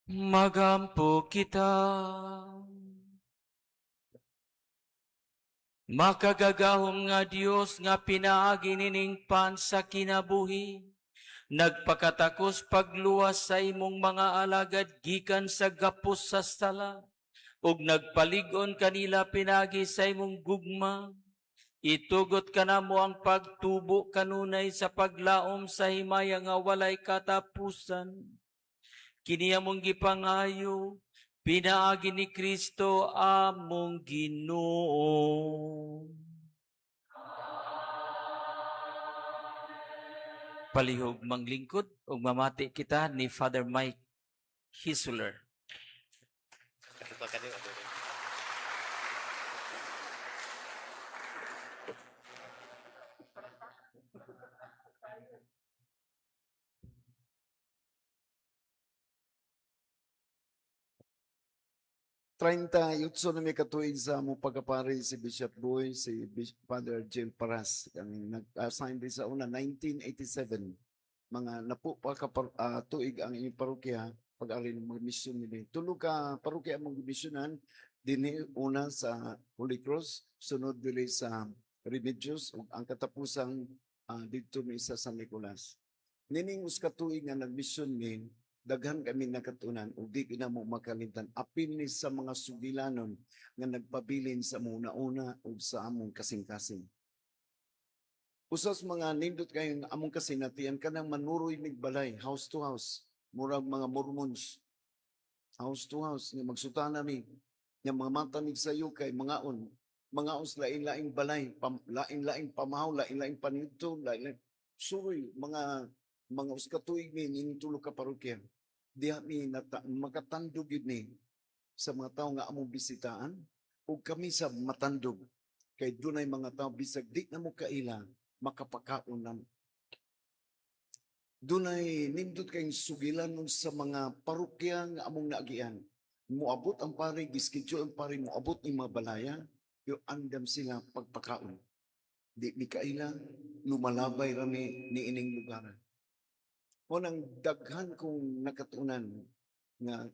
Magampo kita. Makagagahom nga Dios nga pinaagi nining pan sa kinabuhi, nagpakatakos pagluwas sa imong mga alagad gikan sa gapos sa sala, ug nagpalig-on kanila pinaagi sa imong gugma. Itugot kanamo ang pagtubo kanunay sa paglaom sa himaya nga walay katapusan. Kini among gipangayo, pinaagi ni Kristo among Ginoo. Palihog manglingkod ug mamati kita ni Father Mike Hisuler. 38 na may katuig sa among pagkapari si Bishop Boy, si Father Jim Paras, ang nag-assign din sa una, 1987. Mga napo pa ka tuig ang inyong parokya pag-ari ng mga misyon nila. Tulo ka parokya among misyonan, dinhi una sa Holy Cross, sunod diri sa Remedios, ug ang katapusang didto ni sa San Nicolas. Nining us ka tuig nga nagmisyon ni, daghan kami nakatunan ug di na mo makalimtan apil ni sa mga sugilanon nga nagpabilin sa among una ug sa among kasing-kasing. Usa sa mga nindot kayong among kasinatian kanang manuroy mig balay, house to house, murag mga Mormons. House to house nga magsutana mi. Nga mga matanig sa iyo kay mangaon. Mangaon sa lain-laing balay, lain-laing pamahaw, lain-laing panito, lain-laing suroy, mga usa ka tuig ni ning tulo ka parokya. Diha mi makatandog gyud ni sa mga tawo nga among bisitaan ug kami sa matandog kay dunay mga tawo bisag di na mo kaila, makapakaon namo. Dunay nindot kayong sugilan sa mga parokya nga among naagian. Moabot ang pare, gischedule ang pare, moabot ni mga balaya, pero andam sila pagpakaon. Di mi kaila, lumalabay rami ni ining lugar. Unang daghan kong nakatunan nga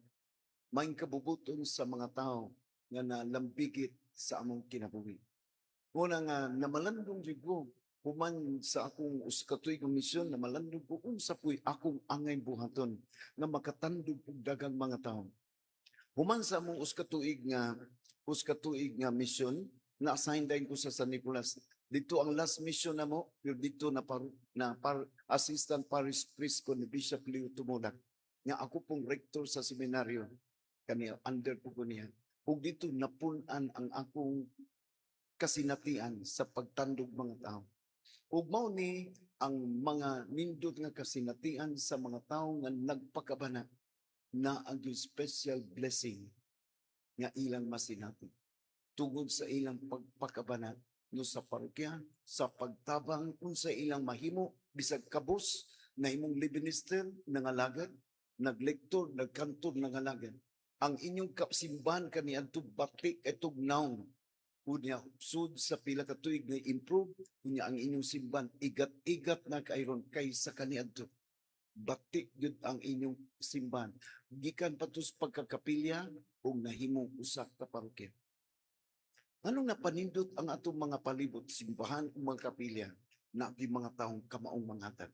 may kabubuton sa mga tao nga nalambigit sa among kinabuhi. Una nga namalandong jud ko human sa akong usa ka tuig nga misyon, namalandong ko unsa puy akong angay buhaton nga makatandog og daghang mga tao. Human sa among usa ka tuig nga misyon, na-assign dayon ko sa San Nicolas. Dito ang last mission namo, pero dito na assistant parish priest ko ni Bishop Leo Tumulak. Nga ako pong rector sa seminaryo kani, under po ko niya. Ug dito napun-an ang akong kasinatian sa pagtandog mga tao. Ug mao ni ang mga nindot nga kasinatian sa mga tao nga nagpakabana na ang special blessing nga ilang masinati tungod sa ilang pagpakabana no sa parokya, sa pagtabang unsa ilang mahimo bisag kabos na imong minister nangalagad, naglektor, nagkantor, nangalagad. Ang inyong kapsimbahan kaniadto batik itog naong. Unya sud sa pila ka tuig na improve, unya ang inyong simbahan igat-igat na kayron kaysa kaniadto. Batik gyud ang inyong simbahan. Gikan pa to sa pagkakapilya ug nahimong usa ka parokya. Anong napanindot ang atong mga palibot, simbahan ug mga kapilya, na mga taong kamaong manghatag.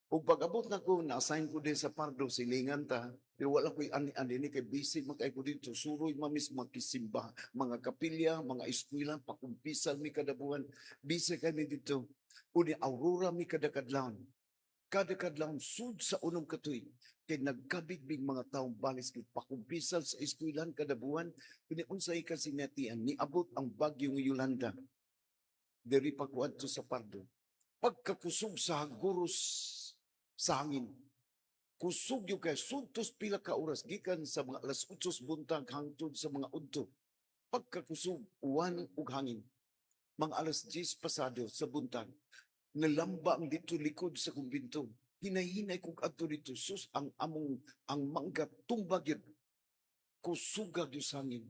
Ug pag-abot na ko, na-assign ko din sa Pardo, silingan ta, pero wala ko'y ani-ani ni kay busy man kay ko dito. Suroy mamis mga kisimba, mga kapilya, mga eskwela, pakumpisal mi kada buwan. Busy kami dito. Uni Aurora mi kada kadlawon. Kada kadlawon sud sa unong katuig kay nagkabig mig mga taong balis kay pakumpisal sa eskwelahan kada buwan. Kuni unsay kasinatian, niabot ang bagyong Yolanda. Diri pa ko adto sa Pardo. Pagkakusog sa haguros sa hangin. Kusog yung kay suntos pila ka oras gikan sa mga alas 8 buntag hangtod sa mga 8. Pagkakusog uwan ug hangin. Mga alas 10 pasado sa buntag. Nalamba ang dito likod sa kumbinto. Hinay-hinay kog adto dito, sus, ang among ang mangga tumba gyud. Kusuga gyud sa hangin.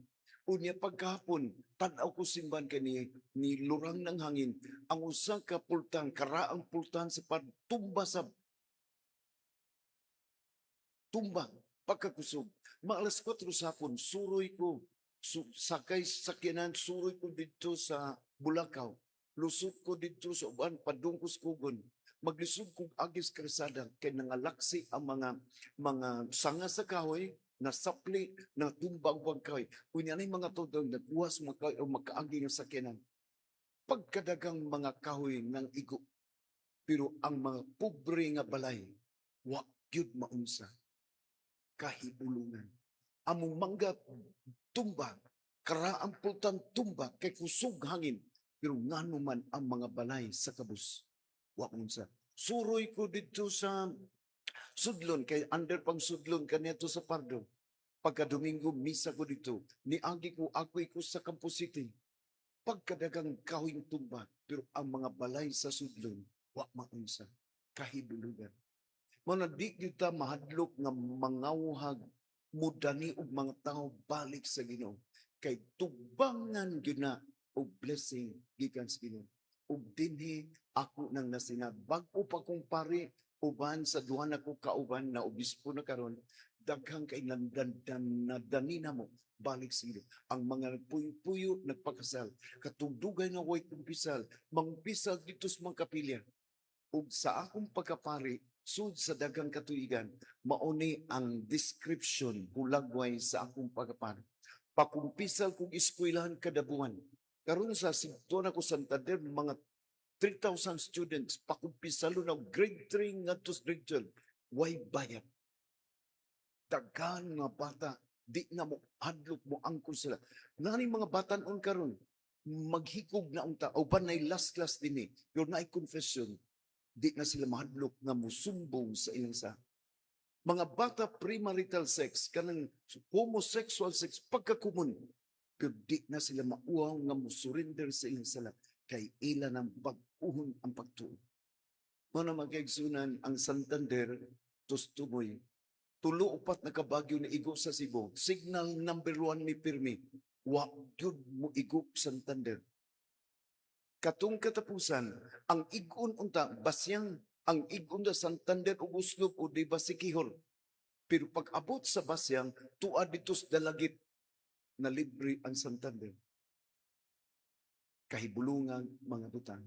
Unya pagkahapon, tan-aw ko simbahan kay ni lurang ng hangin. Ang usa ka pultan, karaang pultan sa pagtumba sa tumba pagkakusog. Mga alas 4 sa hapon, suroy ko. Sakay sakyanan, suroy ko dito sa Bulacau. Lusot ko dito sa uban, padungkos kugon. Maglisod kong agis karsada kay nangalaksi ang mga sanga sa kahoy, nasapli, natumba ang kahoy. Unya na mga todo nagbuwas mga kahoy o makaagi ng sakyanan. Pagkadagang mga kahoy ng igo. Pero ang mga pobre nga balay, wa gyud maunsa kahibulungan. Among mangga tumba, karaang pultan tumba, kay kusog hangin. Pero ngano man ang mga balay sa kabus, wa unsa. Suroy ko dito sa Sudlon, kay under pang Sudlon kaniadto sa Pardo. Pagka Domingo, misa ko dito. Niagi ko, ako'y ko sa Campos City. Pagkadagang kahoy tumba, pero ang mga balay sa Sudlon, wa maunsa. Kahibulugan. Mao na di kita mahadlok nga mangawhag mudani og mga tao balik sa Ginoo kay tubangan gyud na og blessing gikan sa Ginoo. Ug dinhi ako nang nasinat bag-o pa kong pare uban sa duha nako kauban na obispo na karon, daghang kay nadani na mo balik sa Ginoo. Ang mga nagpuyo-puyo nagpakasal, katong dugay nga way kumpisal, mangpisal dito sa mga kapilya. Ug sa akong pagkapari sud sa daghang katuigan, mauni ang description hulagway sa akong pagkapari. Pakumpisal kong eskwelahan kada buwan. Karon sa Sigton ako Santander, mga 3,000 students, pakumpisal na grade 3 ngadto sa grade 12. Way bayad. Daghan nga bata. Di na mo hadlok mo angkon sila. Nani mga batan-on karon maghikog na unta o banay last class dinhi, pero naay confession, di na sila mahadlok nga musumbong sa ilang sa mga bata. Premarital sex, kanang homosexual sex, pagkakumon, pero di na sila mauaw nga musurrender sa ilang sala kay ila ng bag-uhon ang pagtuo. Mao na, mga kaigsunan, ang Santander tustumoy tulo upat na kabagyo na igo sa Cebu. Signal number 1 mi pirmi, wa gyud mo igo Santander. Katong katapusan, ang igon unta Basiang, ang igon da Santander ug Oslob o di ba Siquijor. Pero pag abot sa Basiang, tua dito sa Dalagit, na libre ang Santander. Kahibulungan mga butang.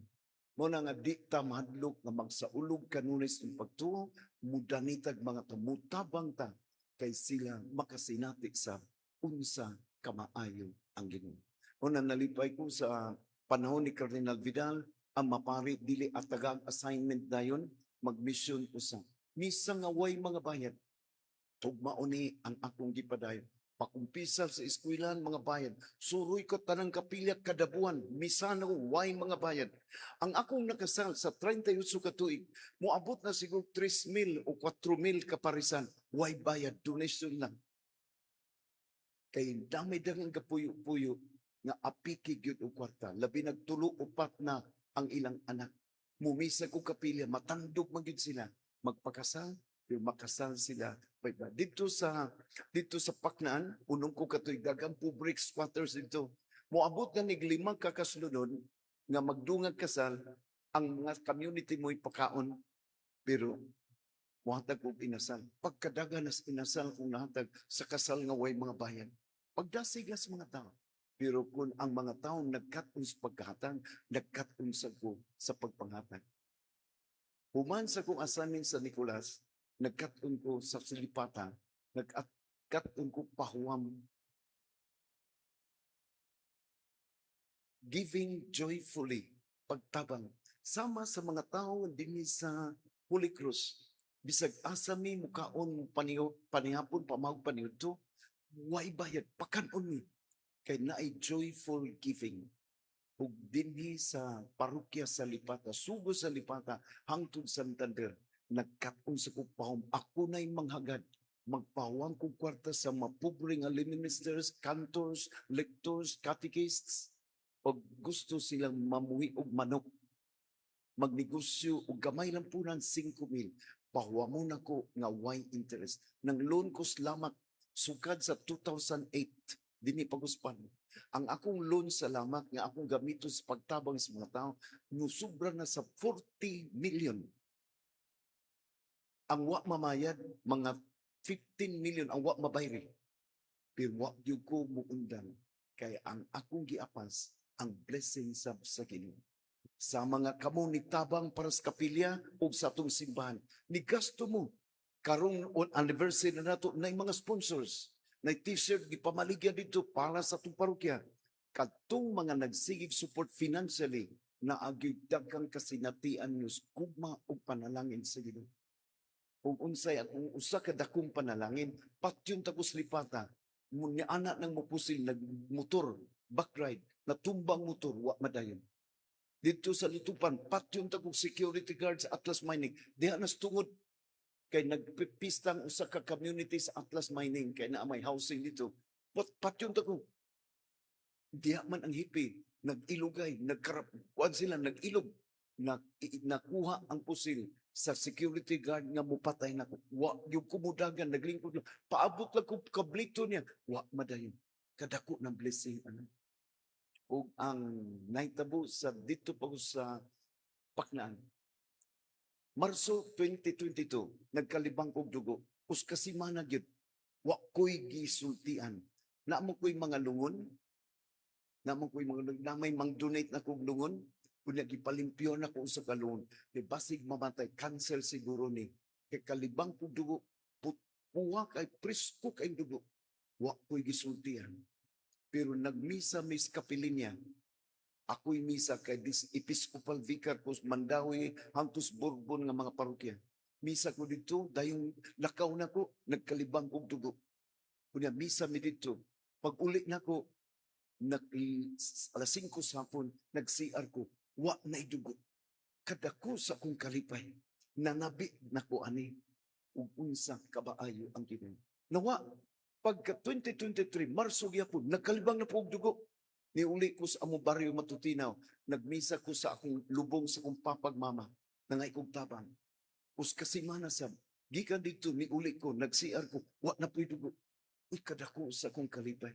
Mao na nga di ta mahadlok nga magsaulog kanunay sa pagtuo, mudanitag mga ta, mutabang ta kay sila makasinati sa unsa kamaayo ang Ginoo. Mao na nalipay ko sa panahon ni Cardinal Vidal, ang mapari dili atagag assignment dayon, mag-mission usa. Misa nga way mga bayad. Tugmao ni ang akong gipadayon. Pakumpisal sa eskwelan, mga bayad. Suroy ko tanang kapilya kada buwan, misa na ko, way mga bayad. Ang akong nakasal sa 38 ka tuig, moabot na siguro 3,000 o 4,000 kaparisan, way bayad, donation lang. Kay dami dagang kapuyo-puyo nga apiki gyud og kwarta. Labi nagtulo upat na ang ilang anak. Mumisa ko kapilya, matandog man gyud sila. Magpakasal, pero makasal sila. Ba, dito sa Paknaan, unong ko katuig daghang pobre squatters dito. Moabot na nig 5 ka kasulunod nga magdungag kasal, ang mga community mo'y pakaon. Pero muhatag og inasal. Pagkadagan nas inasal kung nahatag sa kasal nga way mga bayad. Pagdasig sa mga tao. Pero kung ang mga tao nagkat-on sa pagkahatag, nagkat-on sa ko sa pagpanghatag. Human sa kong assignment sa Nicolas, nagkat-on ko sa Silipata, nagkat-on ko pahuwam. Giving joyfully, pagtabang. Sama sa mga tao dinhi sa Holy Cross, bisag asa mi mukaon paniho, panihapon, pamahog, paniudto, way bayad, pakanon mi. Kay naay joyful giving. Ug dinhi sa parokya sa Lipata, sugo sa Lipata, hangtod Santander, nagkat-on sa kong pahom. Ako na'y manghagad. Magpahuwang kong kwarta sa mapobre nga lay ministers, cantors, lectors, catechists, og gusto silang mamuhi og manok. Magnegosyo og gamay lang po ng 5 mil. Pahuwamon ako nga way interest. Nang loan ko Lamac sukad sa 2008, dinhi paguspan. Ang akong loan sa Lamac nga akong gamiton sa pagtabang sa mga tao, musubra na sa 40 million. Ang wa mamayad, mga 15 million ang wa mabayri. Pero wa gyud ko muundang kay ang akong giapas ang blessing sa Ginoo. Sa mga kamo nitabang para sa kapilya ug sa atong simbahan, ni gasto mo karong on anniversary na nato na mga sponsors na T-shirt gipamaligya dito para sa atong parokya. Kadtong mga nagsigig support financially na agyo'y daghang kasinatian nus gugma ug panalangin sa Ginoo. Ug unsay akong usa ka dakong panalangin, patyon ta ko sa Lipata. Munya ana nang mopusil nagmotor, backride, natumbang motor, wa madayon. Dito sa Litupan, patyon ta kog security guard sa Atlas Mining. Diha nas tungod kay nagpipista ang usa ka community sa Atlas Mining kay naa may housing dito. Patyon ta ko. Diha man ang hipi, nag-ilugay, nagkarap, kuan sila, nag-ilog, nakuha ang pusil sa security guard nga mupatay na ko. Wa yung kumudagan, naglingkod lang. Paabot lang ko kablito niya. Wa madayon. Kadako ng blessing ano. Ug ang nahitabo sa dito pa ko sa Paknaan. Marso 2022, nagkalibang kog dugo. Us kasimana gyud. Wa ko'y gisultian. Naa ko'y mga lungon. Naa ko'y mga lungon. Na may mang-donate na kog lungon. Kunya gipalimpyo na ko sa kalungon. Kay basig mamatay, cancel siguro ni. Kay kalibang kog dugo, puwa kay presko kay dugo. Wa ko'y gisultian. Pero nagmisa mis kapilinya. Ako'y misa kay this Episcopal Vicar ko Mandaue hangtos Bourbon nga mga parokya. Misa ko dito, dayong lakaw na ko, nagkalibang kog dugo. Unya misa mi didto. Pag uli nako, nag alas 5 sa hapon, nag-CR ko, wa na dugo. Kadako sa akong kalipay, nanabi nako ani ug unsa kabaayo ang Ginoo. Nawa pagka 2023 Marso gyapon, nagkalibang na po og dugo. Niuli ko sa among baryo Matutinaw, nagmisa ko sa akong lubong sa akong papag mama, nangay kog tabang. Us kasimana sab, gikan dito niuli ko, nag-CR ko, wa na po'y dugo. Uy, kadako sa akong kalipay.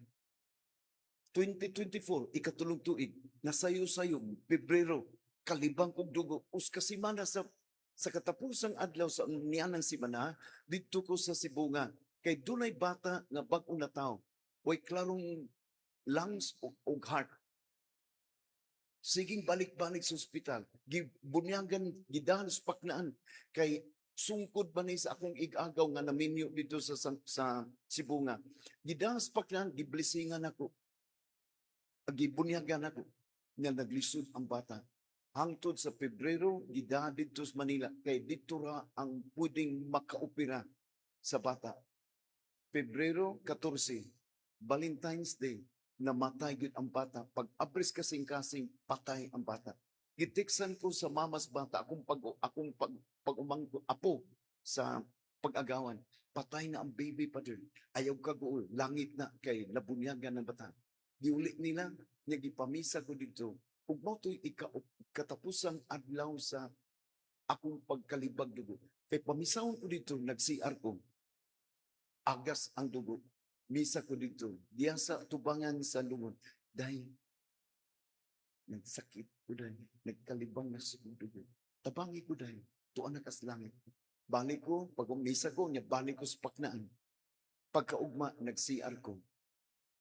2024, ikatulong tuig, nasayo-sayo, Pebrero, kalibang kog dugo. Us kasimana sa katapusang adlaw sa nianang simana, didto ko sa Sibonga. Kay dunay bata nga bag-o na tao. Way klarong lungs o heart. Siging balik-balik sa ospital. Gibunyagan, gidahan sa paknaan. Kay sungkod ba ni sa akong igagaw nga naminyo dito sa Sibonga. Gidahan sa paknaan, giblesingan ako. Gibunyagan ako. Nga naglisod ang bata. Hangtod sa Pebrero, gidahan dito sa Manila. Kay dito ra ang pwedeng makaopera sa bata. Pebrero 14, Valentine's Day, namatay gyud ang bata. Pag abris kasing-kasing, patay ang bata. Giteksan ko sa mamas bata, akong pag-umangko, apo sa pag-agawan. Patay na ang baby, Father. Ayaw kaguol, langit na kay nabunyagan ng bata. Giuli nila, niya gipamisa ko dito. Ug mao to'y katapusang adlaw sa akong pagkalibag dugo. Kay pamisahon ko dito, nag-CR ko. Agas ang dugo. Misa ko dito. Diya sa tubangan sa lungon. Dahil nagsakit ko dahil. Nagkalibang na sa dugo. Tabangi ko dahil. Tuan na kas langit. Balik ko, pag umisa ko, niya balik ko sa paknaan. Pagkaugma, nag-CR ko.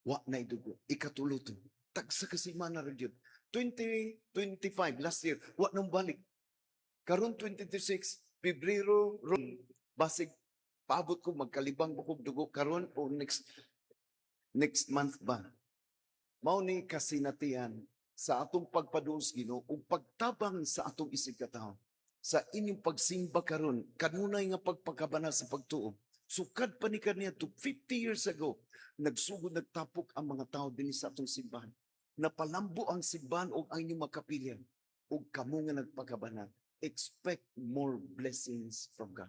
Wa na dugo. Ikatulo to. Tagsa kasi mana ra gyud. 2025, last year, wa nang balik. Karon 2026, Pebrero, ron, basig paabot ko magkalibang ba kog dugo karon o next next month ba. Mao ni kasinatian sa atong pagpaduos Ginoo ug pagtabang sa atong isig katawo. Sa inyong pagsimba karon, kanunay nga pagpakabana sa pagtuo. Sukad pa ni kaniya to 50 years ago, nagsugod nagtapok ang mga tao dinhi sa atong simbahan. Napalambo ang simbahan og ang inyong makapilya ug kamo nga nagpakabana. Expect more blessings from God.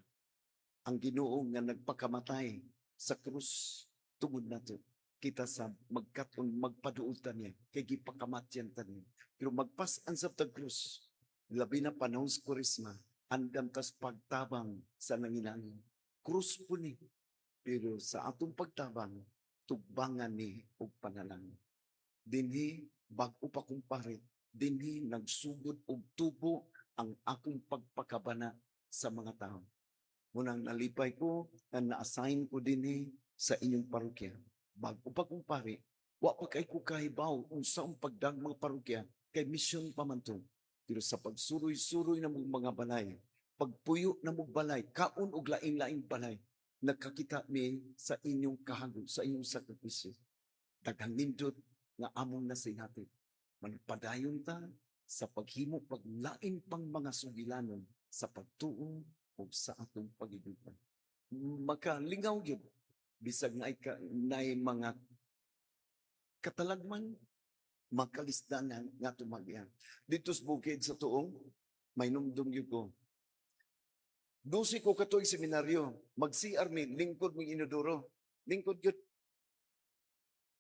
Ang Ginoo nga nagpakamatay sa krus tungod nato, kita sa magkat-on magpaduol ta niya kay gipakamatyan ta niya. Pero magpas-an sa tag krus, labi na panahon sa Kurisma, andam tas pagtabang sa nanginangin. Krus po ni, pero sa atong pagtabang, tugbangan ni og panalangin. Dinhi bag-o pa kong pare, dinhi nagsugod og tubo ang akong pagpakabana sa mga tao. Munang nalipay ko na na-assign ko dinhi sa inyong parokya. Bago pa kong pare, wa pa kay ko kahibaw unsa ang pagdag mga parokya kay mission pa man to. Pero sa pagsuroy-suroy na mong mga balay, pagpuyo na mong balay, kaon og laing-laing balay, nagkakita mi sa inyong kahago, sa inyong sakripisyo. Daghang nindot nga among nasinati. Manpadayon ta sa paghimo paglain pang mga sugilanon sa pagtuo ug sa atong pag-ibutan. Makalingaw gyud bisag naay mga katalagman, makalisdanan nga tumagyan. Dito sa bukid sa tuong, may numdum gyud ko. 12 ko katuig seminaryo, mag-CR mi, lingkod ming inodoro. Lingkod gyud.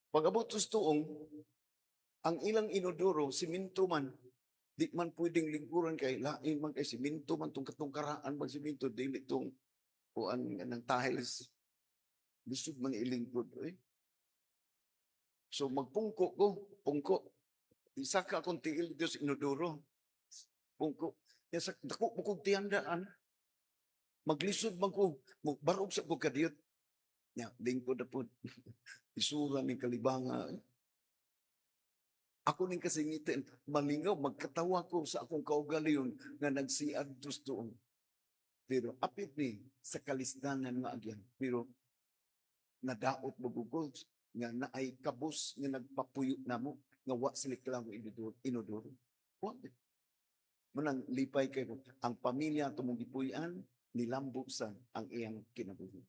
Pag-abot sa tuong, ang ilang inodoro, siminto man. Di man pwedeng lingkuran kay lain man kay siminto man tong katungkaraan bang siminto, dili tong kuan ng tiles. Lisod man ilingkod eh. So magpungko ko, pungko. Isa ka akong tiil Diyos inodoro. Pungko. Ya sa dako mo kog tiyandaan. Maglisod man ko, barog sa ko kadiyot. Ya, lingkod na po. Isura ni kalibanga. Eh. Ako ning kasingitin, malingaw, magkatawa ko sa akong kaugalingon nga nagsiad doon. Pero apit ni sa kalisdanan nga agyan. Pero nadaot magugol nga naay kabus nga nagpapuyo namo nga wa sila klaro inodoro. Inodoro. Wa. Munang lipay kayo. Ang pamilya tumong gipuy-an, nilambo sa ang iyang kinabuhi.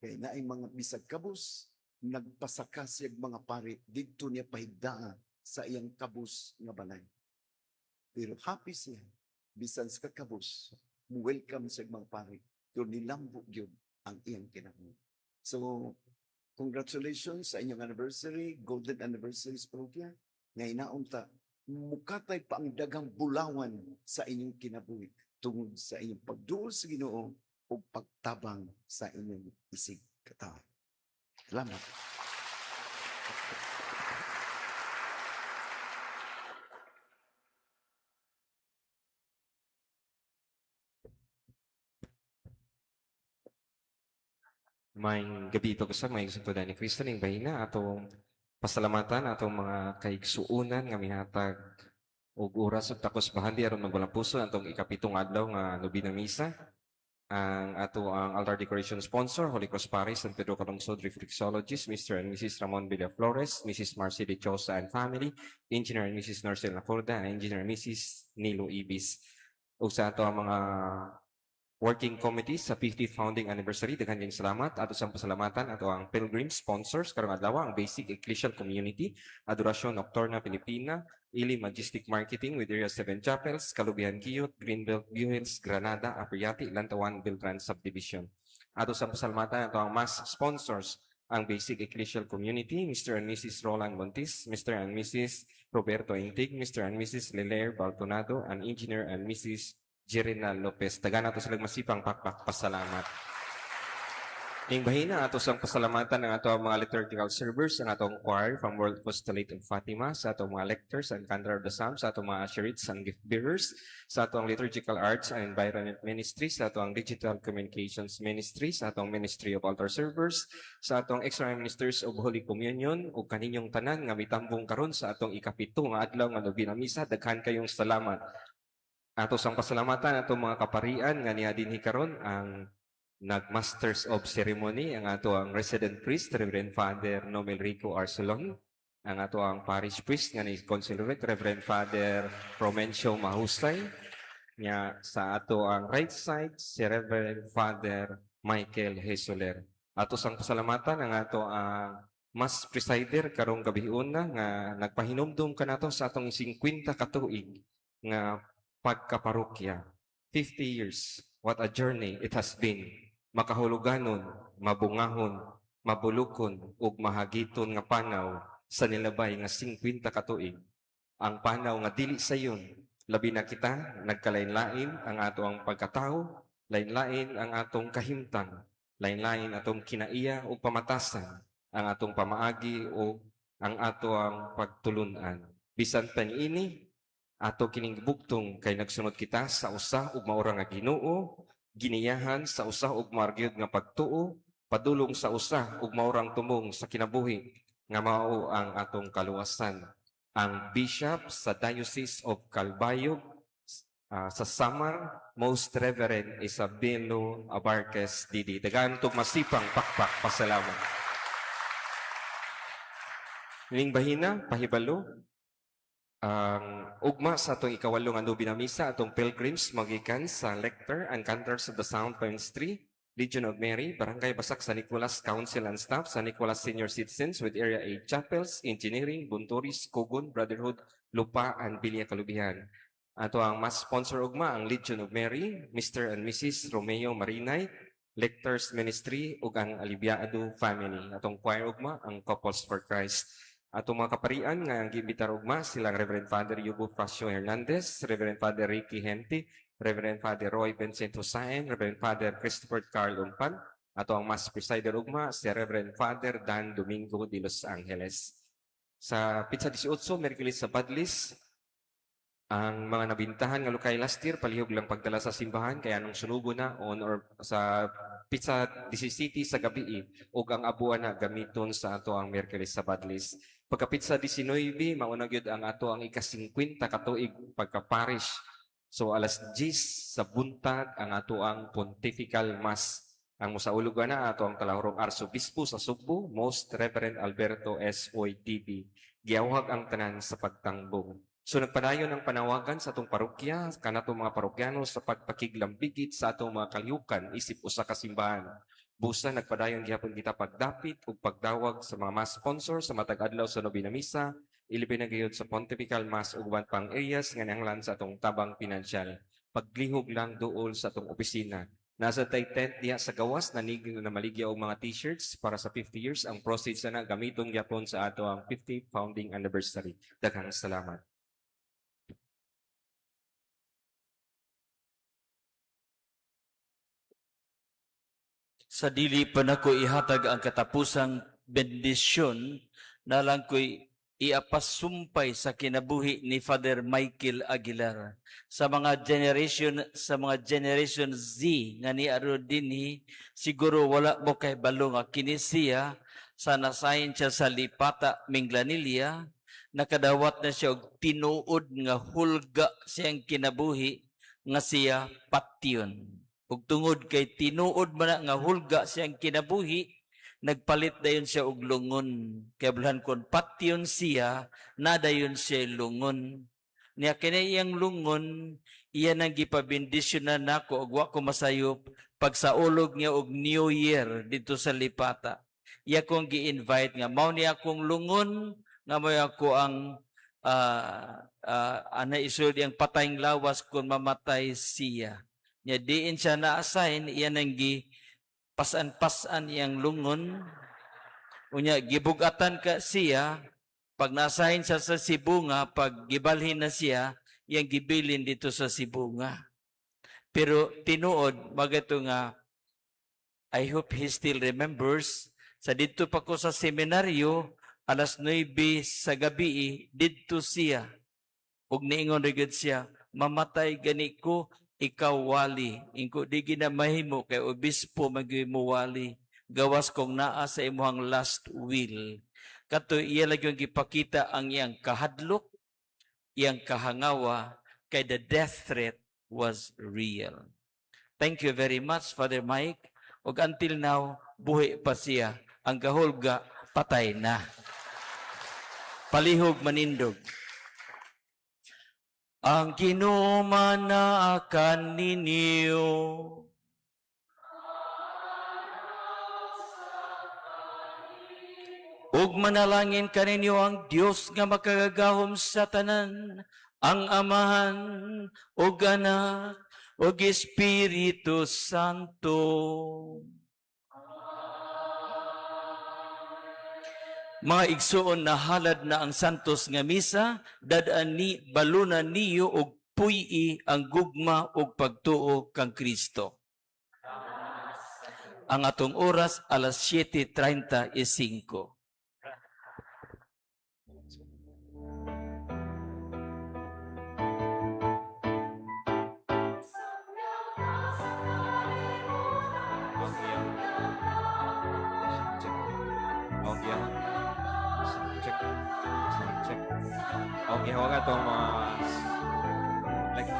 Kay naay mga bisag kabus. Nagpasaka siya mga pari didto niya pahigdaa sa iyang kabus nga balay. Pero happy siya bisan sa kabus, welcome sa mga pari, pero nilambo gyud ang iyang kinabuhi. So congratulations sa inyong anniversary, golden anniversary sa parokya. Nga inaunta, mukatay pa ang daghang bulawan sa inyong kinabuhi tungod sa inyong pagduol sa Ginoo o pagtabang sa inyong isig katawo. Salamat. Maayong gabii sa mga igsuon ni Kristo. Ning bahina, atong pasalamatan atong mga kaigsuonan nga mihatag og oras ug takos bahandi aron magwalang puso atong ikapitong adlaw nga nobina misa. Ang ato ang altar decoration sponsor, Holy Cross Parish, San Pedro Calungsod, Reflexologist, Mr. and Mrs. Ramon Villaflores, Mrs. Marcy De Chosa and family, Engineer and Mrs. Norcel Lacorda, and Engineer and Mrs. Nilo Ibis. Ug sa ato ang mga working committee sa 50th founding anniversary, daghan kayong salamat. Ato sang pasalamatan ato ang pilgrim sponsors karong adlaw, ang Basic Ecclesial Community, Adoracion Nocturna Pilipina, Ili Majestic Marketing with Area 7 Chapels, Kalubihan Kiyot, Greenbelt, View Hills, Granada, Apriati, Lantawan, Beltran Subdivision. Ato sang pasalamatan ato ang mass sponsors, ang Basic Ecclesial Community, Mr. and Mrs. Roland Montis, Mr. and Mrs. Roberto Intig, Mr. and Mrs. Lelaire Baltonado, and Engineer and Mrs. Jerina Lopez. Tagaan nato silang masipang pakpak pasalamat. Ning bahina, ato sang pasalamatan ang ato ang mga liturgical servers, ang atong choir from World Apostolate of Fatima, sa atong mga lectors and cantor of the Psalms, sa atong mga usherites and gift bearers, sa atong liturgical arts and environment ministry, sa atong digital communications ministry, sa atong ministry of altar servers, sa atong extra ministers of Holy Communion, ug kaninyong tanan nga mitambong karon sa atong ikapito nga adlaw nga nobina misa. Daghan kayong salamat. Ato sang pasalamatan atong mga kaparian nga niya dinhi karon, ang nag-Masters of Ceremony, ang ato ang resident priest, Reverend Father Nomel Rico Arcelon, ang ato ang parish priest nga ni concelebrate, Reverend Father Romencio Mahusay, nga sa ato ang right side si Reverend Father Michael Hesoler. Ato sang pasalamatan ang ato ang mass presider karong gabiuna nga nagpahinumdum kanato sa atong 50 ka tuig nga pagkaparokya. 50 years. What a journey it has been. Makahuluganon, mabungahon, mabulukon, ug mahagiton nga panaw sa nilabay nga 50 ka tuig. Ang panaw nga dili sayon, labi na kita, nagkalain-lain ang ato ang pagkatao, lain-lain ang atong kahimtang, lain-lain atong kinaiya ug pamatasan, ang atong pamaagi o ang ato ang pagtulunan. Bisan pa niini, ato kining bugtong kay nagsunod kita sa usa ug maura nga Ginoo, giniyahan sa usa ug maura nga pagtuo, padulong sa usa ug maurang tumong sa kinabuhi nga mao ang atong kaluwasan. Ang Bishop sa Diocese of Calbayog sa Samar, Most Reverend Isabelo Abarquez DD. Dagan tug masipang pakpak pasalamat. Ning bahina, pahibalo, ang ugma sa atong ikawalo nga nobina misa, atong pilgrims magikan sa lector and cantors of the Sound Ministry, Legion of Mary, Barangay Basak, San Nicolas Council and Staff, San Nicolas Senior Citizens with Area 8 Chapels, Engineering, Bunturis, Kugon, Brotherhood, Lupa, and Bilya Kalubihan. Ato ang mass sponsor ugma, ang Legion of Mary, Mr. and Mrs. Romeo Marinay, Lectors Ministry, ug ang Alibiado Family. Atong choir ugma, ang Couples for Christ. Atong mga kaparian nga ang giimbitar ugma, silang Reverend Father Hugo Facio Hernandez, Reverend Father Ricky Henti, Reverend Father Roy Vincent Husain, Reverend Father Christopher Carl Umpan. Ato ang mass presider ugma si Reverend Father Dan Domingo de Los Angeles. Sa petsa 18, Miyerkules sa Badlis, ang mga nabintahan nga lukay last year, palihog lang pagdala sa simbahan, kaya nung sunubo na on or sa petsa 17 sa gabi ug ang abuan na gamiton sa ato ang Miyerkules sa Badlis. Pagka petsa 19, mauna gyud ang ato ang ika-50 katuig pagka-parish. So alas 10 sa buntag ang ato ang Pontifical Mass. Ang musaulog na ato ang talahurong Arsobispo sa Sugbo, Most Reverend Alberto S. Uy DB. Giawhag ang tanan sa pagtangbong. So nagpadayon ang panawagan sa atong parokya, kanatong mga parokyano sa pagpakiglambigit sa atong mga kalihukan isip usa ka simbahan. Busa nagpadayon gihapon kita pagdapit ug pagdawag sa mga mass sponsor sa matag adlaw sa nobina misa, ilabi na gayud sa Pontifical Mass ug uban pang areas nga nanglan sa atong tabang pinansyal. Paglihog lang duol sa atong opisina. Nasa tay tent diha sa gawas na na maligya og mga t-shirts para sa 50 years. Ang proceeds na gamiton gyapon sa ato ang 50th founding anniversary. Daghang salamat. Sa dili pa nako ihatag ang katapusang bendisyon, nalang ko'y iapasumpay sa kinabuhi ni Father Michael Aguilar. Sa mga generation Z nga niaro dinhi, siguro wala mo kay balo nga kini siya sa nasayin siya sa Lipata, Minglanilla, nakadawat na siya og tinuod nga hulga siyang kinabuhi nga siya patyon. Ug tungod kay tinuod man na nga hulga siyang kinabuhi, nagpalit dayon siya og lungon. Kay bilhan kon patyon siya, nadayon siya lungon. Niya kini iyang lungon, iya nang gipabendisyonan nako og wa ko masayop pagsaulog niya og New Year dito sa Lipata. Iya kong gi-invite nga mao ni akong lungon nga mo ako ang ana isod iyang patayng lawas kung mamatay siya. Nya diin siya na-assign, iya nang gi pasan-pasan iyang lungon. Unya gibugatan ka siya pag na-assign siya sa Sibonga, pag gibalhin na siya, iyang gibilin dito sa Sibonga. Pero tinuod magato nga I hope he still remembers sa didto pa ko sa seminaryo alas 9 sa gabi didto siya ug niingon ra gyud siya, "Mamatay gani ko, ikaw wali." Ingko, "Di gina mahimo kay obispo man gyud mo wali gawas kung naa sa imong last will." Kato iya lagi yung gipakita ang iyang kahadlok, iyang kahangawa kay the death threat was real. Thank you very much, Father Mike. Ug until now buhi pa siya. Ang kahulga patay na. Palihog manindog. Ang Ginoo naa kaninyo. Ug manalangin kaninyo ang Dios nga makagagahom sa tanan, ang Amahan ug Anak ug Espiritu Santo. Mga igsuon, nahalad na ang santos nga misa, dad-an ni, baluna niyo og puy-i ang gugma ug pagtuo kang Kristo. Ang atong oras alas 7:35. Check. Okay. Check. Check. Okay, huwag atong mga like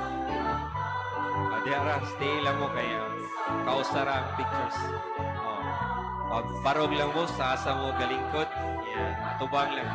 di ara, stay lang mo kay kausa ra ang pictures. Oh. Oh, barog lang mo sa asa mo galingkod. Yeah, tubang lang.